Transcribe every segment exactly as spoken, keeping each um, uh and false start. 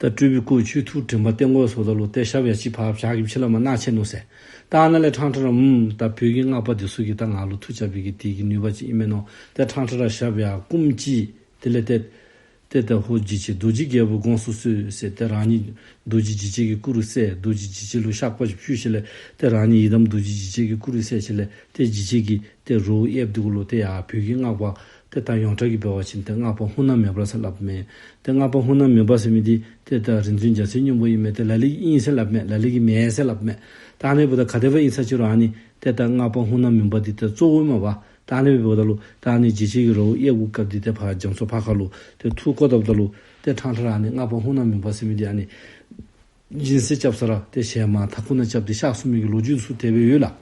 ད་སྤྲུལ་པའི་སྐུ་ཁྱོད་ཐུགས་དྲན་པ་བསྟེན་དགོ་ཟེརཝ་ད་ལུ་ཏེ་ཞབས་ཡ་གཅིག་ཕར་བཞག་གི་ཕྱི་ལས་མར་གནང་ཆེ་ནུག་ཟེར། ད་ཨ་ནཱ་ལས་ཕྲང་ཕྲང་ར་ཨུམ་ད་བོད་ཀྱི་སྔགས་པ་འདི་ཚུ་གིས་ད་ང་ལུ་མཐུ་རྐྱབ་པའི་གི་དེ་གི་ནུས་པ་ཅིག་ཨིན་མས་མནོ། ཏེ་ཕྲང་ཕྲང་ར་ཞབས་ཡར་བསྐུམ་ཅི། དེ་ལས་ཏེ་ཏེ་ད་ཧོ་འཇིགས་བྱེད་རྡོ་རྗེ་རྒྱལ་པོ་དགོངས་སུ་གསོལ་ཟེར། ཏེ་རང་ཉིད་རྡོ་རྗེ་འཇིགས་བྱེད་ཀྱི་སྐུ་རུ་གསལ། རྡོ་རྗེ་འཇིགས་བྱེད་ལུ་བཤགས་པ་ཞུ་ཞིནམ་ལས་ཏེ་རང་ཉིད་ཡི་དམ་རྡོ་རྗེ་འཇིགས་བྱེད་ཀྱི་སྐུ་རུ་གསལ་ཞིནམ་ལས་ཏེ་འཇིགས་བྱེད་ཀྱི་ཏེ་རྭཝ་གཡསཔ་འདི་གུ་ལུ་ཏེ་ཡར་བོད་ཀྱི་སྔགས་པ་ཏེ་ད་ཡོངས་གྲགས་ཀྱི་འབད་བ་ཅིན་ཏེ་སྔགས་པ་ཧཱུྃ་ནག་མེ་འབར་ཟེར་སླབ་མས། ཏེ་སྔགས་པ་ཧཱུྃ་ནག་མེ་འབར་ཟེར་མི་འདི་ཏེ་ད་རིག་འཛིན་འཇའ་ཚོན་སྙིང་པོ་ཨིན་མས། ཏེ་ལ་ལུ་གིས་ཨིན་ཟེར་སླབ་མས། ལ་ལུ་གིས་མེན་ཟེར་སླབ་མས། ད་ཨ་ནི་འབདཝ་ད་ག་དེ་སྦེ་ཨིན་ས་ཅི་རུང་ཨ་ནི་ཏེ་ད་སྔགས་པ་ཧཱུྃ་ནག་མེ་འབར་འདི་ཏེ་གཙོ་བོ་མས་པ། ད་ཨ་ནི་འབདཝ་ད་ལུ་ད་ཨ་ནི་འཇིགས་བྱེད་ཀྱི་རྭཝ་གཡས་གུ་བཀབ་སྟེ་ཏེ་ཕར་རྒྱ་མཚོ་ཕར་ཁ་ལུ་ཏེ་འཐུ་བཀོ་བཏབ་ད་ལུ་ཏེ་ཕྲང་ཕྲང་ར་ཨ་ནི་སྔགས་པ་ཧཱུྃ་ནག་མེ་འབར་ཟེར་མི་འདི་ཨ་ནི་སྦྱིན་སྲེག་རྐྱབ་ས་ར་ཏེ་ཞལ་མར་ཐ་ཁུ་ནང་རྐྱབ་སྟེ་གཤགས་སོང་མི་གི་ལོ་རྒྱུས་ཚུ་དེ་སྦེ་ཡོད་ལགས།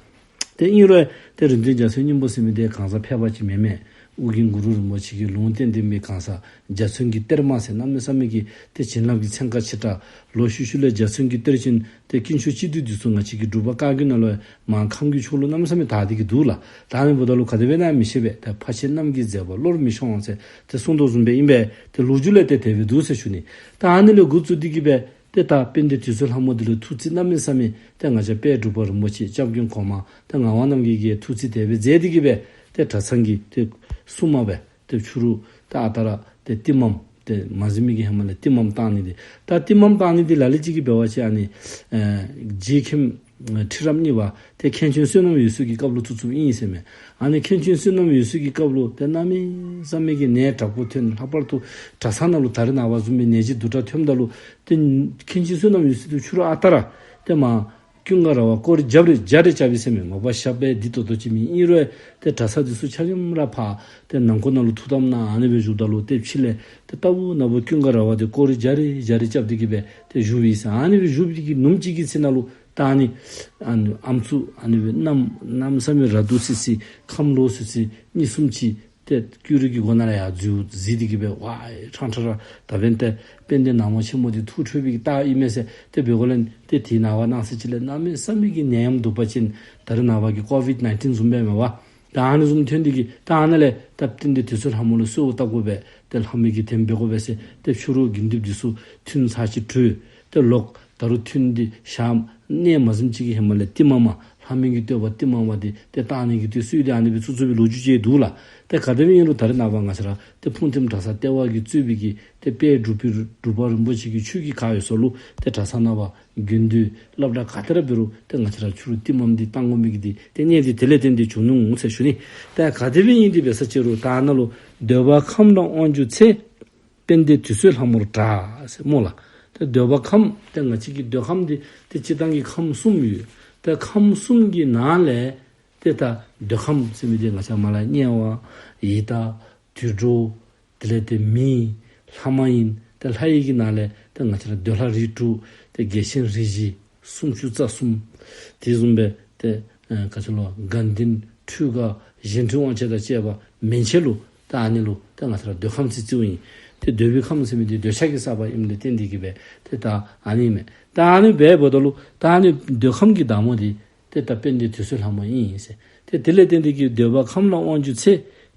ཏེ་ཨིན་རུང་ཏེ་རིག་འཛིན་འཇའ་ཚོན་སྙིང་པོ་ཟེར་མི་འདི་གང་ཟག་ཕལ་པ་ཅིག་མེན་མས། ཨོ་རྒྱན་གུ་རུ་རིན་པོ་ཆེ་གིས་ལུང་བསྟན་ཏེ་མི་གང་ཟག་འཇའ་ཚོན་གྱི་གཏེར་མ་ཟེར་གནམ་མེད་ས་མེད་ཀྱི་ཏེ་བྱིན་རླབས་ཀྱི་ཚན་ཁ་ཆེ་དྲགས། ལོག་ཤུལ་ཤུལ་ལས་འཇའ་ཚོན་གྱི་གཏེར་ཅན་ཏེ་དཀོན་མཆོག་སྤྱི་འདུས་འདི་ཚུ་ང་བཅས་ཀྱི་འབྲུག་པ་བཀའ་བརྒྱུད་ནང་ལུ་མར་ཁམས་ཀྱི་ཕྱོགས་ལུ་གནམ་མེད་ས་མེད་དར་ཏེ་གི་འདུག་ལགས། ད་ཨ་ནི་འབདཝ་ད་ལུ་ག་དེ་སྦེ་ཨིན་ན་མི་ཤེས་པས། ད་ཕ་ཆེན་རྣམས་ཀྱི་མཛད་པ་བློར་མི་ཤོང་ཟེར་ཏེ་གསུངས་དོ་བཟུམ་སྦེ་ཨིན་པས། ཏེ་ལོ་རྒྱུས་ལས་ཏེ་དེ་སྦེ་འདུག་ཟེར་ཞུ་ནི། ད་ཨ་ནི་ལས་འགོ་བཙུགས་ཏེ་གི་སྦེ་ཏེ་ད་དཔལ་ལྡན་དུད་སོལ་ལྷ་མོ་འདི་ལུ་ཐུགས་བརྩེ་གནམ་མེད་ས་མེད་ཏེ་ང་བཅས་དཔལ་འབྲུག་པ་རིན་པོ་ཆེ་སྐྱབས་མགོན་གོང་མ་ཏེ་ངག་དབང་རྣམ་རྒྱལ་གྱིས་ཐུགས་བརྩེ་དེ་སྦེ་མཛད་དེ་གི་སྦེ་ཏེ་གྲྭ་ཚང་གི་ཏེ་སྲུང་མ་སྦེ་ཏེ་ཕྱི་རུ་ཏེ་ཨ་རྟག་ར་ཏེ་ཏི་མམ་ཏེ་མ་གཟིམ་མི་གི་ཧེ་མ་ལས་ཏི་མམ་བཏང་ནི་འདི། ད་ཏི་མམ་བཏང་ནི་འདི་ལ་ལུ་ཅིག་གིས་འབད་བ་ཅིན་ཨ་ནི་ཨེ་རྗེ་མཁན་ཁྲི་རབས་གཉིས་པ་ཏེ་མཁན་ཆེན་བསོད་ནམས་འོད་ཟེར་གྱི་སྐབས་ལུ་བཙུགས་བཙུགསཔ་ཨིན་ཟེར་མས། ཨ་ནི་མཁན་ཆེན་བསོད་ནམས་འོད་ཟེར་གྱི་སྐབས་ལུ་ཏེ་གནམ་མེད་ས་མེད་ཀྱི་ནད་དྲག་པོ་ཐོན། ལྷག་པར་དུ་གྲྭ་ཚང་ནང་ལུ་ད་རེས་ནངས་པ་བཟུམ་མའི་ནད་གཞི་སྡུག་དྲགས་ཐོནམ་ད་ལུ་ཏེ་མཁན་ཆེན་བསོད་ནམས་འོད་ཟེར་འདི་ཕྱི་རུ་ཨ་རྟག་ར་ཏེ་མར་ཀུན་དགའ་ར་བ་སྐོར་ར་བརྒྱ་རེ་བརྒྱ་རེ་རྐྱབ་ཡི་ཟེར་མས། མ་པ་ཞབས་པད་འདི་ཏོག་ཏོ་ཅིག་མེད། ཨིན་རུང་ཏེ་གྲྭ་ཚང་འདི་ཚུ་ཆ་མཉམ་ར་ཕར་ཏེ་ནང་འཁོད་ནང་ལུ་ཐུགས་དམ་ནང་ཨ་ནི་སྦེ་བཞུགསཔ་ད་ལུ་ཏེ་ཕྱི་ལས་ཏེ་ལྟ་བུ་ན་བུ་ཀུན་དགའ་ར་བ་འདི་སྐོར་ར་བརྒྱ་རེ་བརྒྱ་རེ་རྐྱབ་སྟེ་གི་སྦེ་ཏེ་བཞུགས་པའི་ཨིན་ཟེར། ཨ་ནི་སྦེ་བཞུགས་ཏེ་གི་ནུབ་མོ་ཅིག་གི་ཚེ་ནང་ལུ་ད་ཨ་ནི་ཨ་ནི་ཨམ་སྲུ་ཨ་ནི་སྦེ་གནམ་གནམ་མེད་ས་མེད་ར་སྡུག་སི་སི་ཁམས་ལོག་སི་སི་གཉིས་གསུམ་ཅིག་ཏེ་ཀུ་རེ་གི་སྒོ་ནང་ལས་ཡར་འཛུལ་གཟིགས་ཏེ་གི་སྦེ་ཝའི་ཕྲང་ཕྲང་ར་ད་འབདན་ཏེ་དཔལ་ལྡན་ནག་མོ་ཆེན་མོ་འདི་ཐུགས་ཁྲོས་པའི་གི་རྟགས་ཨིན་མས་ཟེར་ཏེ་འབད་དགོ་ལས་ཏེ་དེ་ནངས་པ་གནངས་ཚེ་ཅིག་ལས་གནམ་མེད་ས་མེད་ཀྱི་ནད་ཡམས་གདུག་པ་ཅན་ད་རེས་ནངས་པ་གི་ཀོ་ཝིཌ་ནའིན་ཊིན་བཟུམ་སྦེ་མས་པ། ད་ཨ་ནི་བཟུམ་ཐོན་ཏེ་གི་ད་ཨ་ནཱ་ལས་ད་བསྟན་འདི་དུད་སོལ་ལྷ་མོ་ལུ་གསོལཝ་བཏབ་དགོ་པས། ཏེ་ལྷ་མོ་གི་དེམ་འབད་དགོ་པས་ཟེར་ཏེ་ཕྱི་རུ་དགེ་འདུན་འདི་ཚུ་ཐུན་ཚར་ཅིག་གྲོལ། ཏེ་ལོག་ད་རུང་ཐུན་འདི་ཞག་གནས་མ་ཟིནམ་ཅིག་གི་ཧེ་མ་ལས་ཏི་མ་མ་ལྷ་མོ་གི་བསྟོད་པ་ཏི་མ་མ་འདི་ཏེ་བཏང་ནི་གི་ཏེ་སྲོལ་འདི་ཨ་ནི་སྦེ་བཙུགས་བཙུགས་པའི་ལོ་རྒྱུས་ཅིག་འདུག་ལགས། ཏེ་ག་དེ་སྦེ་ཨིན་རུང་ད་རེས་ནངས་པ་ང་བཅས་ར་ཏེ་ཕུང་ཐིམ་གྲྭ་ཚང་ལྟེ་བ་གིས་གཙོས་པའི་གི་ཏེ་དཔལ་འབྲུག་པའི་འབྲུག་པ་རིན་པོ་ཆེ་གི་ཆོས་ཀྱི་ཁ་ཡོད་ས་ལུ་ཏེ་གྲྭ་ཚང་ནང་པ་དགེ་འདུན་སློབ་གྲྭ་ག་ཏེ་ར་འབད་རུང་ཏེ་ང་བཅས་ར་ཕྱི་རུ་ཏི་མམ་འདི་བཏང་དགོ་མི་གི་འདི་ཏེ་གནད་འདི་དེ་ལས་བརྟེན་ཏེ་བྱུང་ནུག་ཟེར་ཞུ་ནི། ཏེ་ག་དེ་སྦེ་ཨིན་ཏེ་འབད་ས་ཅི་རུང་ད་ནཱ་ལུ་འདོད་པ་ཁམས་ལ་དབང་བསྒྱུར་ཚེ། དཔལ་ལྡན་དུད་སོལ་ལྷ་མོར་གྲགས་ཟེར་སྨོ་ལགས། ཏེ་འདོད་པ་ཁམས་ཏེ་ང་བཅས་ཀྱི་འདོད་ཁམས་འདི་ཏེ་སྤྱིར་བཏང་གི་ཁམས་གསུམ་ཡོད། ཏེ་ཁམས་གསུམ་གྱི་ནང་ལས་ཏེ་ད་འདོད་ཁམས་ཟེར་མི་འདི་ང་བཅས་མར་ལས་དམྱལ་བ་ཡི་དྭགས་དུད་འགྲོ་དེ་ལས་ཏེ་མི་ལྷ་མ་ཡིན། ཏེ་ལྷ་ཡི་གི་ནང་ལས་ཏེ་ང་བཅས་ར་འདོད་ལྷ་རིགས་དྲུག་ཏེ་རྒྱལ་ཆེན་རིགས་བཞི་སུམ་ཅུ་རྩ་གསུམ། དེ་བཟུམ་སྦེ་ཏེ་ཨེ་ག་ཅི་ལོ་དགའ་ལྡན་འཕྲུལ་དགའ་གཞན་འཕྲུལ་དབང་བྱེད་དང་བཅས་པ་མན་ཆད་ལུ་ད་ཨ་ནི་ལུ་ད་ང་བཅས་ར་འདོད་ཁམས་ཟེར་བརྩིཝ་ཨིན། ཏེ་འདོད་པའི་ཁམས་ཟེར་མི་འདི་འདོད་ཆགས་ཀྱིས་བསགས་པ་ཨིནམ་ལས་བརྟེན་ཏེ་གི་སྦེ་ཏེ་ད་ཨ་ནི་མས། ད་ཨ་ནི་སྦེ་འབདཝ་ད་ལུ་ད་ཨ་ནི་འདོད་ཁམས་ཀྱི་བདག་མོ་འདི་ཏེ་ད་དཔལ་ལྡན་དུད་སོལ་ལྷ་མོ་ཨིན་ཟེར། ཏེ་དེ་ལས་བརྟེན་ཏེ་གི་འདོད་པ་ཁམས་ལ་དབང་བསྒྱུར་ཚེ།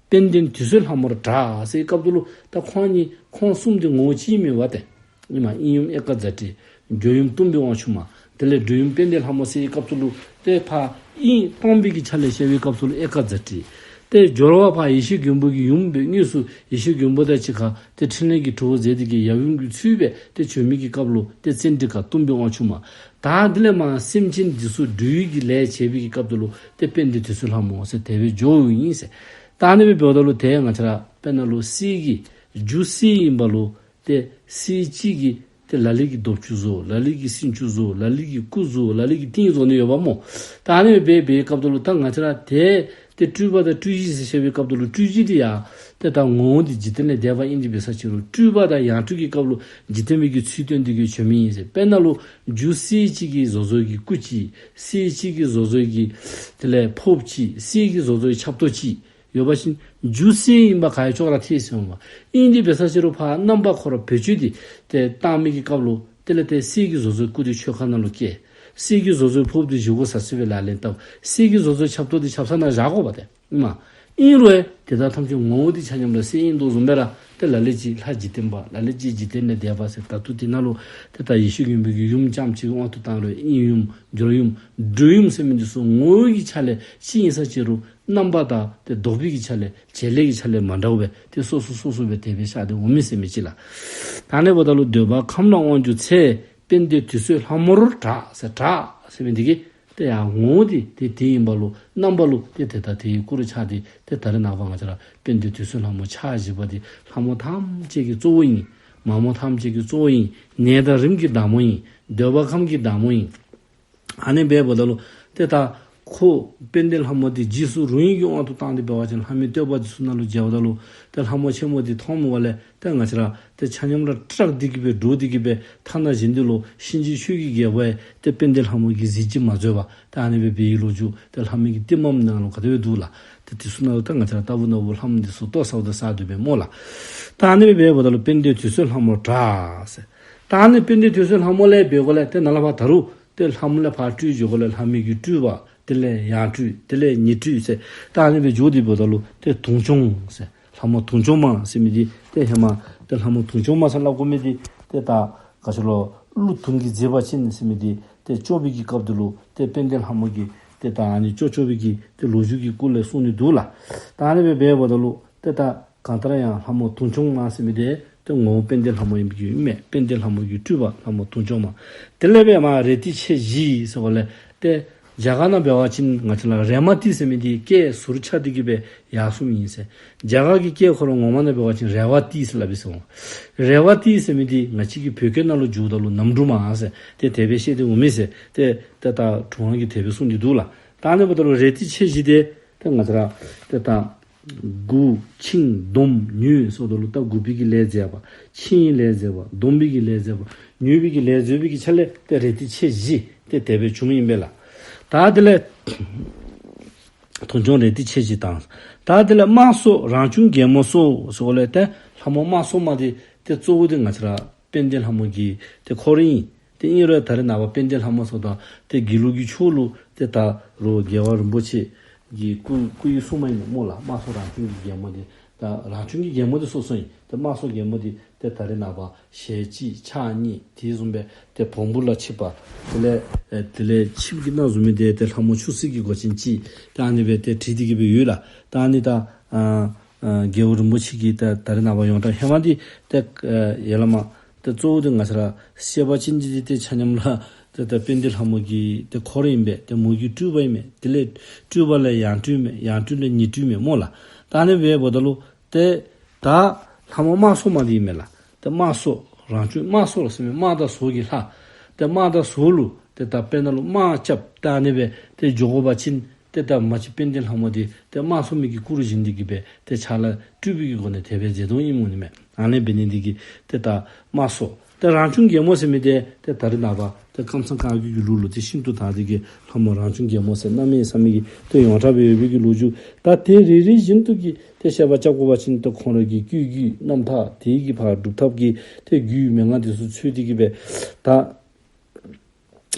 དཔལ་ལྡན་དུད་སོལ་ལྷ་མོར་གྲགས་ཟེར་བའི་སྐབས་ད་ལུ་ད་ཁོང་གཉིས་ཁོང་གསུམ་འདི་ངོ་བོ་གཅིག་མེན་པ་ཏེ། ཨིན་མས། དབྱིངས་ཡུམ་ཨེ་ཀ་ཛ་ཊི། སྦྱོར་ཡུམ་གཏུམ་པའི་དབང་ཕྱུག་མ། དེ་ལས་སྒྲོལ་ཡུམ་དཔལ་ལྡན་ལྷ་མོ་ཟེར་བའི་སྐབས་སུ་ལུ་ཏེ་ཕར་དབྱིངས་སྟོང་པའི་གི་ཆ་ལས་བཤད་པའི་སྐབས་སུ་ལུ་ཨེ་ཀ་ཛ་ཊི། ཏེ་སྦྱོར་བ་ཕར་ཡེ་ཤེས་མགོན་པོ་གི་ཡུམ་སྦེ་དངོས་སུ་ཡེ་ཤེས་མགོན་པོ་དང་གཅིག་ཁར་ཏེ་ཕྲིན་ལས་ཀྱི་གྲོགས་མཛད་དེ་གི་ཡབ་ཡུམ་གྱི་ཚུལ་སྦེ་ཏེ་བྱོན་མི་གི་སྐབས་ལུ་ཏེ་ཙཎྜི་ཀ་གཏུམ་པའི་དབང་ཕྱུག་མ། ད་དེ་ལས་མར་སེམས་ཅན་འདི་ཚུ་སྒྲོལ་བའི་གི་ལས་བྱེད་པའི་གི་སྐབས་སུ་ལུ་ཏེ་དཔལ་ལྡན་དུད་སོལ་ལྷ་མོ་ཟེར་དེ་སྦེ་འགྱོཝ་ཨིན་ཟེར། ད་ཨ་ནི་སྦེ་འབདཝ་ད་ལུ་ཏེ་ང་བཅས་ར་དཔེར་ན་ལུ་གསེར་གྱི་རྒྱུ་གསེར་ཨིན་པ་ལུ་ཏེ་གསེར་གཅིག་གིས་ཏེ་ལ་ལུ་གིས་རྡོབ་ཅུ་བཟོ། ལ་ལུ་གིས་སྲིན་ཅུ་བཟོ། ལ་ལུ་གིས་སྐུ་བཟོ། ལ་ལུ་གིས་ཏིང་བཟོ་ནི་ཡོདཔ་སྨོ། ད་ཨ་ནི་སྦེ་འབད་བའི་སྐབས་ད་ལུ་ད་ང་བཅས་ར་ཏེ་ཏེ་སྤྲུལ་པ་དང་སྤྲུལ་གཞི་ཟེར་བཤད་པའི་སྐབས་ད་ལུ་སྤྲུལ་གཞི་འདི་ཡང་ཏེ་ད་ངོ་བོ་འདི་འཇིག་རྟེན་ལས་འདས་པ་ཨིན་ཏེ་འབད་ས་ཅི་རུང་སྤྲུལ་པ་དང་ཡང་སྤྲུལ་གྱི་སྐབས་ལུ་འཇིག་རྟེན་པའི་གི་ཚུལ་སྟོན་ཏེ་གི་བྱོན་མི་ཨིན་ཟེར། དཔེར་ན་ལུ་རྒྱུ་གསེར་གཅིག་གིས་བཟོ་བཟོ་གི་སྐུ་གཅིག། གསེར་གཅིག་གིས་བཟོ་བཟོ་གི་དེ་ལས་ཕོརཔ་གཅིག། གསེར་གྱིས་བཟོ་བཟོ་གི་ཆབ་ཏོ་གཅིག། ཡོད་པ་ཅིན་རྒྱུ་གསེར་ཨིན་པ་ག་ཡང་ཅོག་ར་འཐད་ཟེར་འོང་མས། ཨིན་ཏེ་འབད་ས་ཅི་རུང་ཕར་རྣམ་པ་ཁོ་ར་བེད་སྤྱོད་འདི་ཏེ་བཏང་མི་གི་སྐབས་ལུ་དེ་ལས་ཏེ་གསེར་གྱིས་བཟོ་བཟོ་སྐུ་འདི་མཆོད་ཁང་ནང་ལུ་བསྐྱལ། གསེར་གྱིས་བཟོ་བཟོ་ཕོརཔ་འདི་བཞེས་སྒོ་ཟ་ས་སྦེ་ལག་ལེན་འཐབ། གསེར་གྱིས་བཟོ་བཟོ་ཆབ་ཏོ་འདི་ཆབ་གསང་ནང་བཞག་དགོ་པ་ཏེ། ཨིན་མས། ཨིན་རུང་ཡང་དེ་དག་ཐམས་ཅད་ངོ་བོ་འདི་ཆ་མཉམ་ར་གསེར་ཨིན་དོ་བཟུམ་སྦེ་ར་ ཏེ་ལ་ལུ་ཅིག་ལྷ་འཇིག་རྟེན་པ། ལ་ལུ་ཅིག་འཇིག་རྟེན་ལས་འདས་པ་ཟེར། ད་ལྟོ་འདི་ནང་ལུ་ཏེ་ད་ཡེ་ཤེས་མགོན་པོ་གི་ཡུམ་རྐྱངམ་ཅིག་དབང་དུ་བཏང་རུང་དབྱིངས་ཡུམ་སྦྱོར་ཡུམ་སྒྲོལ་ཡུམ་ཟེར་མི་འདི་ཚུ་ངོ་བོའི་གི་ཆ་ལས་གཅིག་ཨིན་ས་ཅིག་རུང་རྣམ་པ་དང་ཏེ་ལྡོག་པའི་གི་ཆ་ལས་བྱེད་ལས་ཀྱི་ཆ་ལས་མ་འདྲཝ་སྦེ་ཏེ་སོ་སོ་སོ་སོ་སྦེ་དེ་སྦེ་ཤར་ཏེ་འོང་མི་ཟེར་མི་ཅིག་ལགས། ད་ཨ་ནི་འབདཝ་ད་ལུ་འདོད་པ་ཁམས་ལ་དབང་བསྒྱུར་ཚེ། དཔལ་ལྡན་དུད་སོལ་ལྷ་མོར་གྲགས་ཟེར། གྲགས་ཟེར་མི་འདི་གིས་ཏེ་ཡང་ངོ་བོ་འདི་ཏེ་དེ་ཨིན་པ་ལུ་རྣམ་པ་ལུ་ཏེ་དེ་དང་དེའི་སྐུ་རུ་ཆགས་ཏེ་ཏེ་ད་རེས་ནངས་པ་ང་བཅས་ར་དཔལ་ལྡན་དུད་སོལ་ལྷ་མོ་ཕྱག་བཞི་པ་འདི་ལྷ་མོ་ཐམས་ཅད་ཀྱི་གཙོ་བོ་ཨིན། མ་མོ་ཐམས་ཅད་ཀྱི་གཙོ་བོ་ཨིན། ནད་དང་རིམས་ཀྱི་བདག་མོ་ཨིན། འདོད་པ་ཁམས་ཀྱི་བདག་མོ་ཨིན། ཨ་ནི་འབདཝ་ད་ལུ་ཏེ་ད་ཁོ་དཔལ་ལྡན་ལྷ་མོ་འདི་རྗེས་སུ་རོ་ཡི་གི་དབང་དུ་བཏང་སྟེ་འབད་བ་ཅིན་ལྷ་མོའི་བསྟོད་པ་འདི་ཚུ་ནང་ལུ་མཇལཝ་ད་ལུ་ཏེ་ལྷ་མོ་ཆེན་མོ་འདི་མཐོངམ་ལས་ཏེ་ང་བཅས་ར་ཏེ་ཆ་མཉམ་ར་སྐྲག་སྟེ་གི་སྦེ་འདྲོག་སྟེ་གི་སྦེ་ཐ་ན་གཞན་འདི་ལུ་གཤིན་རྗེ་ཆོས་ཀྱི་རྒྱལ་པོ་ཡང་ཏེ་དཔལ་ལྡན་ལྷ་མོ་གིས་གཟི་བརྗིད་མ་བཟོད་པར་ཏེ་ཨ་ནི་སྦེ་འབད་བའི་ལོ་རྒྱུས་ཏེ་ལྷ་མོའི་གི་གཏེར་མའི་ནང་ལུ་ག་དེ་སྦེ་འདུག་ལགས། ཏེ་དེ་ཚུ་ནང་ལུ་ད་ང་བཅས་ར་ལྟ་བུ་ན་བུ་ལྷ་མོ་འདི་ཚུ་བསྟོད་ས་བསྟོད་ས་འདུག་པས་སྨོ་ལགས། ད་ཨ་ནི་སྦེ་འབདཝ་ད་ལུ་དཔལ་ལྡན་དུད་སོལ་ལྷ་མོར་གྲགས་ཟེར། ད་ཨ་ནི་དཔལ་ལྡན་དུད་སོལ་ལྷ་མོ་ལས་འབད་དགོ་ལས་ཏེ་ནཱ་ལས་ཕར་ད་རུང་ཏེ་ལྷ་མོ་ལས་ཕར་སྤྲོས་འགྱོ་དགོ་ལས་ལྷ་མོའི་གི་སྤྲུལ་པ། དེ་ལས་ཡང་སྤྲུལ། དེ་ལས་ཉིང་སྤྲུལ་ཟེར། ད་ཨ་ནི་སྦེ་འགྱོ་སྟེ་འབདཝ་ད་ལུ་ཏེ་དུང་སྐྱོང་ཟེར། ལྷ་མོ་དུང་སྐྱོང་མ་ཟེར་མི་འདི་ཏེ་ཧེ་མ་ཏེ་ལྷ་མོ་དུང་སྐྱོང་མ་ཟེར་སླབ་དགོ་མི་འདི་ཏེ་ད་ག་ཅི་ལོ་ཀླུ་དུང་གིས་མཛེས་པ་ཅན་ཟེར་མི་འདི་ཏེ་སྐྱོབ་པའི་གི་སྐབས་འདི་ལུ་ཏེ་དཔལ་ལྡན་ལྷ་མོ་གིས་ཏེ་ད་ཨ་ནི་སྐྱོབ་སྐྱོབ་པའི་གི་ཏེ་ལོ་རྒྱུས་ཀྱི་སྐོར་ལས་གསུངས་ནི་འདུག་ལགས། ད་ཨ་ནི་སྦེ་འབདཝ་ད་ལུ་ཏེ་ད་གང་ལྟར་ཡང་ལྷ་མོ་དུང་སྐྱོང་མ་ཟེར་མི་འདི་ཏེ་ངོ་བོ་དཔལ་ལྡན་ལྷ་མོ་ཨིན་པའི་གི་ཨིན་མས། དཔལ་ལྡན་ལྷ་མོ་གི་སྤྲུལ་པ་ལྷ་མོ་དུང་སྐྱོང་མ། དེ་ལས་འབད་མ་རེ་ཏི་མཆེད་བཞི་ཟེར་བ་ལས་ཏེ་རྒྱ་གར་ནང་འབད་བ་ཅིན་ང་བཅས་ར་རེ་མ་ཏི་ཟེར་མི་འདི་སྐད་ཟུར་ཆག་སྟེ་གི་སྦེ་ཡར་སོང་མི་ཨིན་ཟེར། རྒྱ་གར་གྱི་སྐད་ཁོ་ར་ངོ་མ་ནང་འབད་བ་ཅིན་རེ་བ་ཏི་ཟེར་སླབ་ཨིན་ཟེར་འོང་། རེ་བ་ཏི་ཟེར་མི་འདི་ང་བཅས་ཀྱི་བོད་སྐད་ནང་ལུ་འགྱུརཝ་ད་ལུ་ནམ་གྲུ་མ་ཟེར་ཏེ་དེ་སྦེ་བཤད་དེ་འོང་མི་ཟེར་ཏེ་ཏེ་ད་གྲུབ་དབང་གིས་དེ་སྦེ་གསུངས་ཏེ་འདུག་ལགས། ད་ཨ་ནི་འབདཝ་ད་ལུ་རེ་ཏི་མཆེད་བཞི་འདི་ཏེ་ང་བཅས་ར་ཏེ་ད་དགུ་ཆིངས་སྡོམ་མྱོས་ཟེརཝ་ད་ལུ་ད་དགུ་པའི་གི་ལས་མཛད་པ། ཆིངས་ཀྱི་ལས་མཛད་པ། སྡོམ་པའི་གི་ལས་མཛད་པ། མྱོས་པའི་གི་ལས་མཛད་པའི་གི་ཆ་ལས་ཏེ་རེ་ཏི་མཆེད་བཞི་ཏེ་དེ་སྦེ་བྱུངམ་ཨིན་པས་ལགས། ད་དེ་ལས་དུང་སྐྱོང་རེ་ཏི་མཆེད་བཞི་དང་། ད་དེ་ལས་དམག་ཟོར་རང་བྱུང་རྒྱལ་མོ་སོགས་ཟེརཝ་ལས་ཏེ་ལྷ་མོ་དམག་ཟོར་མ་འདི་ཏེ་གཙོ་བོ་འདི་ང་བཅས་ར་དཔལ་ལྡན་ལྷ་མོ་གི་ཏེ་འཁོར་ཨིན། ཏེ་ཨིན་རུང་ད་རེས་ནངས་པ་དཔལ་ལྡན་ལྷ་མོ་ཟེརཝ་ད་ཏེ་དགེ་ལུགས་ཀྱི་ཕྱོགས་ལུ་ཏེ་ད་རུང་རྒྱལ་བ་རིན་པོ་ཆེ་གི་སྐུ་སྐུ་ཡི་སྲུང་མ་ཨིན་མས་སྨོ་ལགས། དམག་ཟོར་རང་བྱུང་གི་རྒྱལ་མོ་འདི་ད་རང་བྱུང་གི་རྒྱལ་མོ་འདི་སོ་སོ་ཨིན། ཏེ་དམག་ཟོར་རྒྱལ་མོ་འདི་ཏེ་ད་རེས་ནངས་པ་ཞལ་གཅིག་ཕྱག་གཉིས་དེ་བཟུམ་སྦེ་ཏེ་བོང་བུ་ལ་ཆིབས་པ། དེ་ལས་ཨེ་དེ་ལས་ཆིབས་ཀྱི་ནང་བཟུང་མི་འདི་ཏེ་ལྷ་མོ་ཆུ་སྲིན་གྱི་མགོ་ཅན་ཅིག། ཏེ་ཨ་ནི་སྦེ་ཏེ་བྲིས་ཏེ་གི་སྦེ་ཡོད་ལགས། ད་ཨ་ནི་ད་ཨ་ཨ་རྒྱལ་བ་རིན་པོ་ཆེ་གི་ད་ད་རེས་ནངས་པ་ཡོངས་གྲགས་ཧེ་མ་འདི་ཏེ་ཨ་ཡ་ལ་མ་ཏེ་གཙོ་བོ་འདི་ང་བཅས་ར་བཤད་པ་ཅིན་འདི་ཏེ་ཆ་མཉམ་ར་ཏེ་ད་དཔལ་ལྡན་ལྷ་མོ་གི་ཏེ་འཁོར་ཨིན་པས། ཏེ་མོ་གི་སྤྲུལ་པ་ཨིན་མས། དེ་ལས་སྤྲུལ་པ་ལས་ཡང་སྤྲུལ་མས། ཡང་སྤྲུལ་ལས་ཉིང་སྤྲུལ་མས་སྨོ་ལགས། ད་ཨ་ནི་སྦེ་འབདཝ་ད་ལུ་ཏེ་ད་ལྷ་མོ་དམག་ཟོར་མ་འདི་ཨིན་མས་ལགས། ཏེ་དམག་ཟོར་རང་བྱུང་དམག་ཟོར་ཟེར་མི་དམག་དང་ཟོར་གྱི་ལྷ། ཏེ་དམག་དང་ཟོར་ལུ་ཏེ་ད་དཔེར་ན་ལུ་དམག་རྐྱབ་ད་ཨ་ནི་སྦེ་ཏེ་འགྱོ་དགོ་པ་ཅིན་ཏེ་ད་མ་གཞི་དཔལ་ལྡན་ལྷ་མོ་འདི་ཏེ་དམག་ཟོར་མི་གི་སྐུ་རུ་བཞེངས་ཏེ་གི་སྦེ་ཏེ་ཕྱག་ལཱ་སྤྲུལ་པའི་གི་སྒོ་ནས་དེ་སྦེ་མཛད་དོ་ཨིནམ་འོང་ནི་མས། ཨ་ནི་འབད་ནི་འདི་གིས་ཏེ་ད་དམག་ཟོར། ཏེ་རང་བྱུང་རྒྱལ་མོ་ཟེར་མི་འདི་ཏེ་ད་རེས་ནངས་པ་ཏེ་ཀམ་ཚང་བཀའ་བརྒྱུད་ཀྱི་ལུགས་ལུ་ཏེ་ཤིན་ཏུ་དར་ཏེ་གི་ལྷ་མོ་རང་བྱུང་རྒྱལ་མོ་ཟེར་གནམ་མེད་ས་མེད་ཀྱི་ཏེ་ཡོངས་གྲགས་སྦེ་ཡོད་པའི་གི་ལོ་རྒྱུས། ད་དེ་རེ་རེ་བཞིན་དུ་གི་ཏེ་བཤད་པ་རྐྱབ་དགོ་པ་ཅིན་ཏེ་ཁོང་ར་གི་སྐུ་རྒྱུད་རྣམ་ཐར་དེ་གི་ཕར་སྒྲུབ་ཐབས་ཀྱི་ཏེ་རྒྱུད་མན་ངག་འདི་ཚུ་འཚོལ་ཏེ་གི་སྦེ་ད་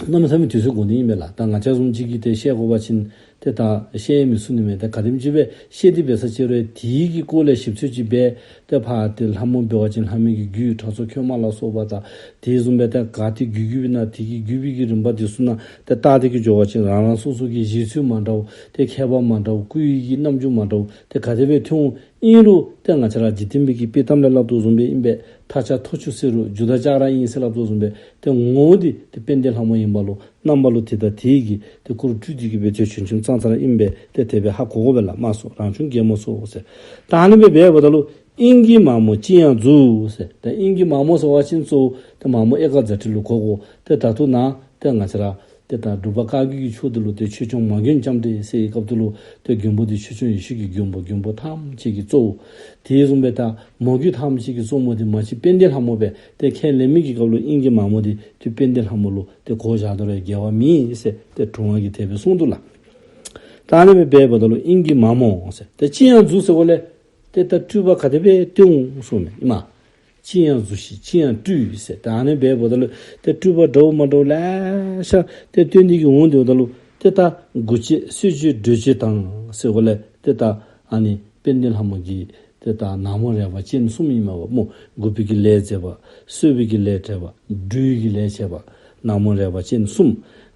གནམ་མེད་ས་མེད་དུས་ཚོད་འགོར་ནི་ཨིན་པས་ལགས། ད་ང་བཅས་བཟུམ་ཅིག་གིས་ཏེ་བཤད་དགོ་པ་ཅིན་ཏེ་ད་བཤད་མི་ཚུགས་ནི་མས། ད་ག་དེམ་ཅིག་སྦེ་བཤད་དེ་འབད་ས་ཅིག་རུང་དེ་གི་སྐོར་ལས་ཞིབ་འཚོལ་ཅིག་འབད་ཏེ་ཕར་ཏེ་ལྷ་མོ་འབད་བ་ཅིན་ལྷ་མོའི་གི་རྒྱུད་ཁྲག་མཚོ་ཁོལ་མ་ལ་སོགས་པ་དང་དེ་བཟུམ་སྦེ་ད་ག་ཏེ་རྒྱུད་རྒྱུད་པའི་ནང་དེ་གི་རྒྱུད་པའི་གི་རིམ་པ་འདི་ཚུ་ནང་ཏེ་བལྟ་སྟེ་གི་འགྱོ་བ་ཅིན་རང་རང་སོ་སོ་གི་བཞེད་ཚུལ་མ་འདྲཝ་ཏེ་མཁས་པ་མ་འདྲཝ་སྐུ་ཡི་གི་རྣམ་འགྱུར་མ་འདྲཝ་ཏེ་ག་དེ་སྦེ་ཐོན་འོང་། ཨིན་རུང་ཏེ་ང་བཅས་ར་འཇིག་རྟེན་པའི་གི་དཔྱེ་གཏམ་ལས་སླབ་དོ་བཟུམ་སྦེ་ཨིན་པས། ཐག་ཆད་ཐོ་ཆུ་ཟེར་རུང་རྒྱུ་དང་ལྕགས་ར་ཨིན་ཟེར་སླབ་དོ་བཟུམ་སྦེ་ཏེ་ངོ་བོ་འདི་ཏེ་དཔལ་ལྡན་ལྷ་མོ་ཨིན་པ་ལུ་རྣམ་པ་ལུ་དེ་དང་དེ་གི་ཏེ་སྐུ་རུ་སྤྲུལ་ཏེ་གི་སྦེ་ཏེ་བྱོན་བྱོནམ་ཙང་ཙ་ར་ཨིན་པས། ཏེ་དེ་སྦེ་ཧ་གོ་དགོ་པས་ལགས། དམག་ཟོར་རང་བྱུང་རྒྱལ་མོ་སོགས་ཟེར། ད་ཨ་ནི་སྦེ་འབདཝ་ད་ལུ་དབྱིངས་ཀྱི་མ་མོ་ཅི་ཡང་རྫུ་ཟེར། ཏེ་དབྱིངས་ཀྱི་མ་མོ་ཟེར་བ་ཅིན་གཙོ་བོ་ཏེ་མ་མོ་ཨེ་ཀ་ཛ་ཊི་ལུ་གོ་དགོ། ཏེ་ད་ལྟོ་ནཱ་ཏེ་ང་བཅས་ར་ཏེ་ད་འབྲུག་པ་བཀའ་བརྒྱུད་ཀྱི་ཕྱོགས་འདི་ལུ་ཏེ་ཆོས་སྐྱོང་མ་མགོན་ལྕམ་དྲལ་ཟེར་བའི་སྐབས་འདི་ལུ་ཏེ་མགོན་པོ་འདི་ཆོས་སྐྱོང་ཡེ་ཤེས་ཀྱི་མགོན་པོ། མགོན་པོ་ཐམས་ཅད་ཀྱི་གཙོ་བོ། དེ་བཟུམ་སྦེ་ད་མོ་རྒྱུད་ཐམས་ཅད་ཀྱི་གཙོ་མོ་འདི་མ་གཞི་དཔལ་ལྡན་ལྷ་མོ་སྦེ་ཏེ་ཁས་ལེན་མི་གི་སྐབས་ལུ་དབྱིངས་ཀྱི་མ་མོ་འདི་ཏེ་དཔལ་ལྡན་ལྷ་མོ་ལུ་ཏེ་གོ་བཞག་དོ་རུང་འགལ་བ་མེད་ཟེར་ཏེ་གྲུབ་དབང་གིས་དེ་སྦེ་གསུངས་འདུག་ལགས། ད་ཨ་ནི་སྦེ་འབདཝ་ད་ལུ་དབྱིངས་ཀྱི་མ་མོ་ཟེར་ཏེ་ཅི་ཡང་རྫུ་ཟེར་བ་ལས་ཏེ་ད་སྤྲུལ་པ་ག་དེ་སྦེ་སྟོན་འོང་གསུངས་མས་ཨིན་མས། ཅི་ཡང་རྫུ་ཞིང་ཅི་ཡང་སྤྲུལ་ཟེར། ད་ཨ་ནི་སྦེ་འབདཝ་ད་ལུ་ཏེ་སྤྲུལ་པ་འདྲཝ་མ་འདྲཝ་ལེ་ཤ་ཏེ་སྟོན་ཏེ་གི་འོང་སྟེ་འབདཝ་ད་ལུ་ཏེ་ད་འགུགས་བྱེད་གསོད་བྱེད་སྒྲོལ་བྱེད་དང་ཟེར་བ་ལས་ཏེ་ད་ཨ་ནི་དཔལ་ལྡན་ལྷ་མོ་གི་ཏེ་ ཏེ་ད་ནག་མོ་རལ་པ་ཅན་གསུམ་ཨིན་མས་པ་སྨོ། འགུགས་པའི་གི་ལས་མཛད་པ། གསོ་བའི་གི་ལས་བྱེད་པ། སྒྲོལ་གྱི་ལས་བྱེད་པ། ནག་མོ་རལ་པ་ཅན་གསུམ།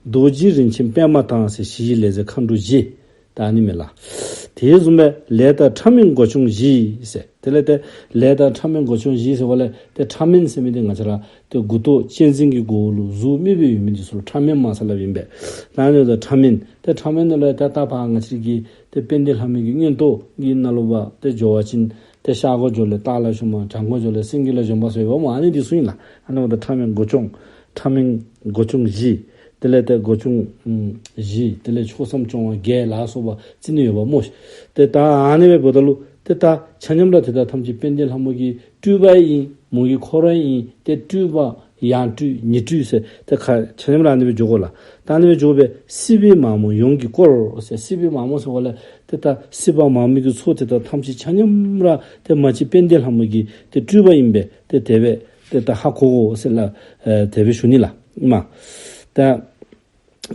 རྡོ་རྗེ་རིན་ཆེན་པདྨ་དང་ཟེར་ཞི་བའི་ལས་མཛད་མཁའ་འགྲོ་བཞི། ད་ཨ་ནི་མས་ལགས། དེ་བཟུམ་སྦེ་ལས་དང་ཕྲ་མེན་སྒོ་སྐྱོང་བཞི་ཟེར། དེ་ལས་ཏེ་ལས་དང་ཕྲ་མེན་སྒོ་སྐྱོང་བཞི་ཟེར་བ་ལས་ཏེ་ཕྲ་མེན་ཟེར་མི་འདི་ང་བཅས་ར་ཏེ་མགུ་ཏོ་གཅན་གཟན་གྱི་མགུ་ཏོ་ལུ་གཟུགས་དམིགས་པའི་ཡོད་མི་འདི་ཚུ་ལུ་ཕྲ་མེན་མ་ཟེར་སླབ་ཨིན་པས། ད་ཨ་ནི་ད་ཕྲ་མེན། ཏེ་ཕྲ་མེན་ནང་ལུ་ཡང་ཏེ་ད་ཕར་ང་བཅས་ཀྱི་ཏེ་དཔལ་ལྡན་ལྷ་མོ་གི་མངོན་རྟོགས་ཀྱི་ནང་ལུ་འབད་དེ་འགྱོ་བ་ཅིན་ཏེ་ཤར་སྒོ་འགྱོ་ལས་སྟག་ལ་ཞོན་པ། བྱང་སྒོ་འགྱོ་ལས་སེང་གེ་ལ་ཞོན་པ་ཟེར་ཡོདཔ་སྨོ། ཨ་ནི་འདི་ཚུ་ཨིན་ལགས། ཨ་ནི་འབདཝ་ད་ཕྲ་མེན་སྒོ་སྐྱོང་། ཕྲ་མེན་སྒོ་སྐྱོང་བཞི། དེ་ལས་ཏེ་སྒོ་སྐྱོང་ཨམ་བཞི། དེ་ལས་ཕྱོགས་མཚམས་སྐྱོང་བ་བརྒྱད་ལ་སོགས་པ་ཅིག་ནི་ཡོདཔ་སྨོ་ཤིག། ཏེ་ད་ཨ་ནི་སྦེ་འབདཝ་ད་ལུ་ཏེ་ད་ཆ་མཉམ་ར་ཏེ་ད་ཐམས་ཅད་དཔལ་ལྡན་ལྷ་མོ་གི་སྤྲུལ་པ་ཨིན། མོ་གི་འཁོར་ཨིན། ཏེ་སྤྲུལ་པ་ཡང་སྤྲུལ་ཉིང་སྤྲུལ་ཟེར་ཏེ་ཁ་ཆ་མཉམ་ར་ཨ་ནི་སྦེ་འགྱོ་དགོ་ལགས། ད་ཨ་ནི་སྦེ་འགྱོ་བའི་སྲིད་པའི་མ་མོ་ཡོངས་ཀྱིས་བསྐོར་ཟེར། སྲིད་པའི་མ་མོ་ཟེར་བ་ལས་ཏེ་ད་སྲིད་པ་མ་མོ་གི་ཚོགས་ཏེ་ད་ཐམས་ཅད་ཆ་མཉམ་ར་ཏེ་མ་གཅིག་དཔལ་ལྡན་ལྷ་མོ་གི་ཏེ་སྤྲུལ་པ་ཨིན་པས། ཏེ་དེ་སྦེ་ཏེ་ད་ཧ་གོ་དགོ་ཟེར་ལགས། ཨེ་དེ་སྦེ་ཞུ་ནི་ལགས། ཨིན་མས། ད་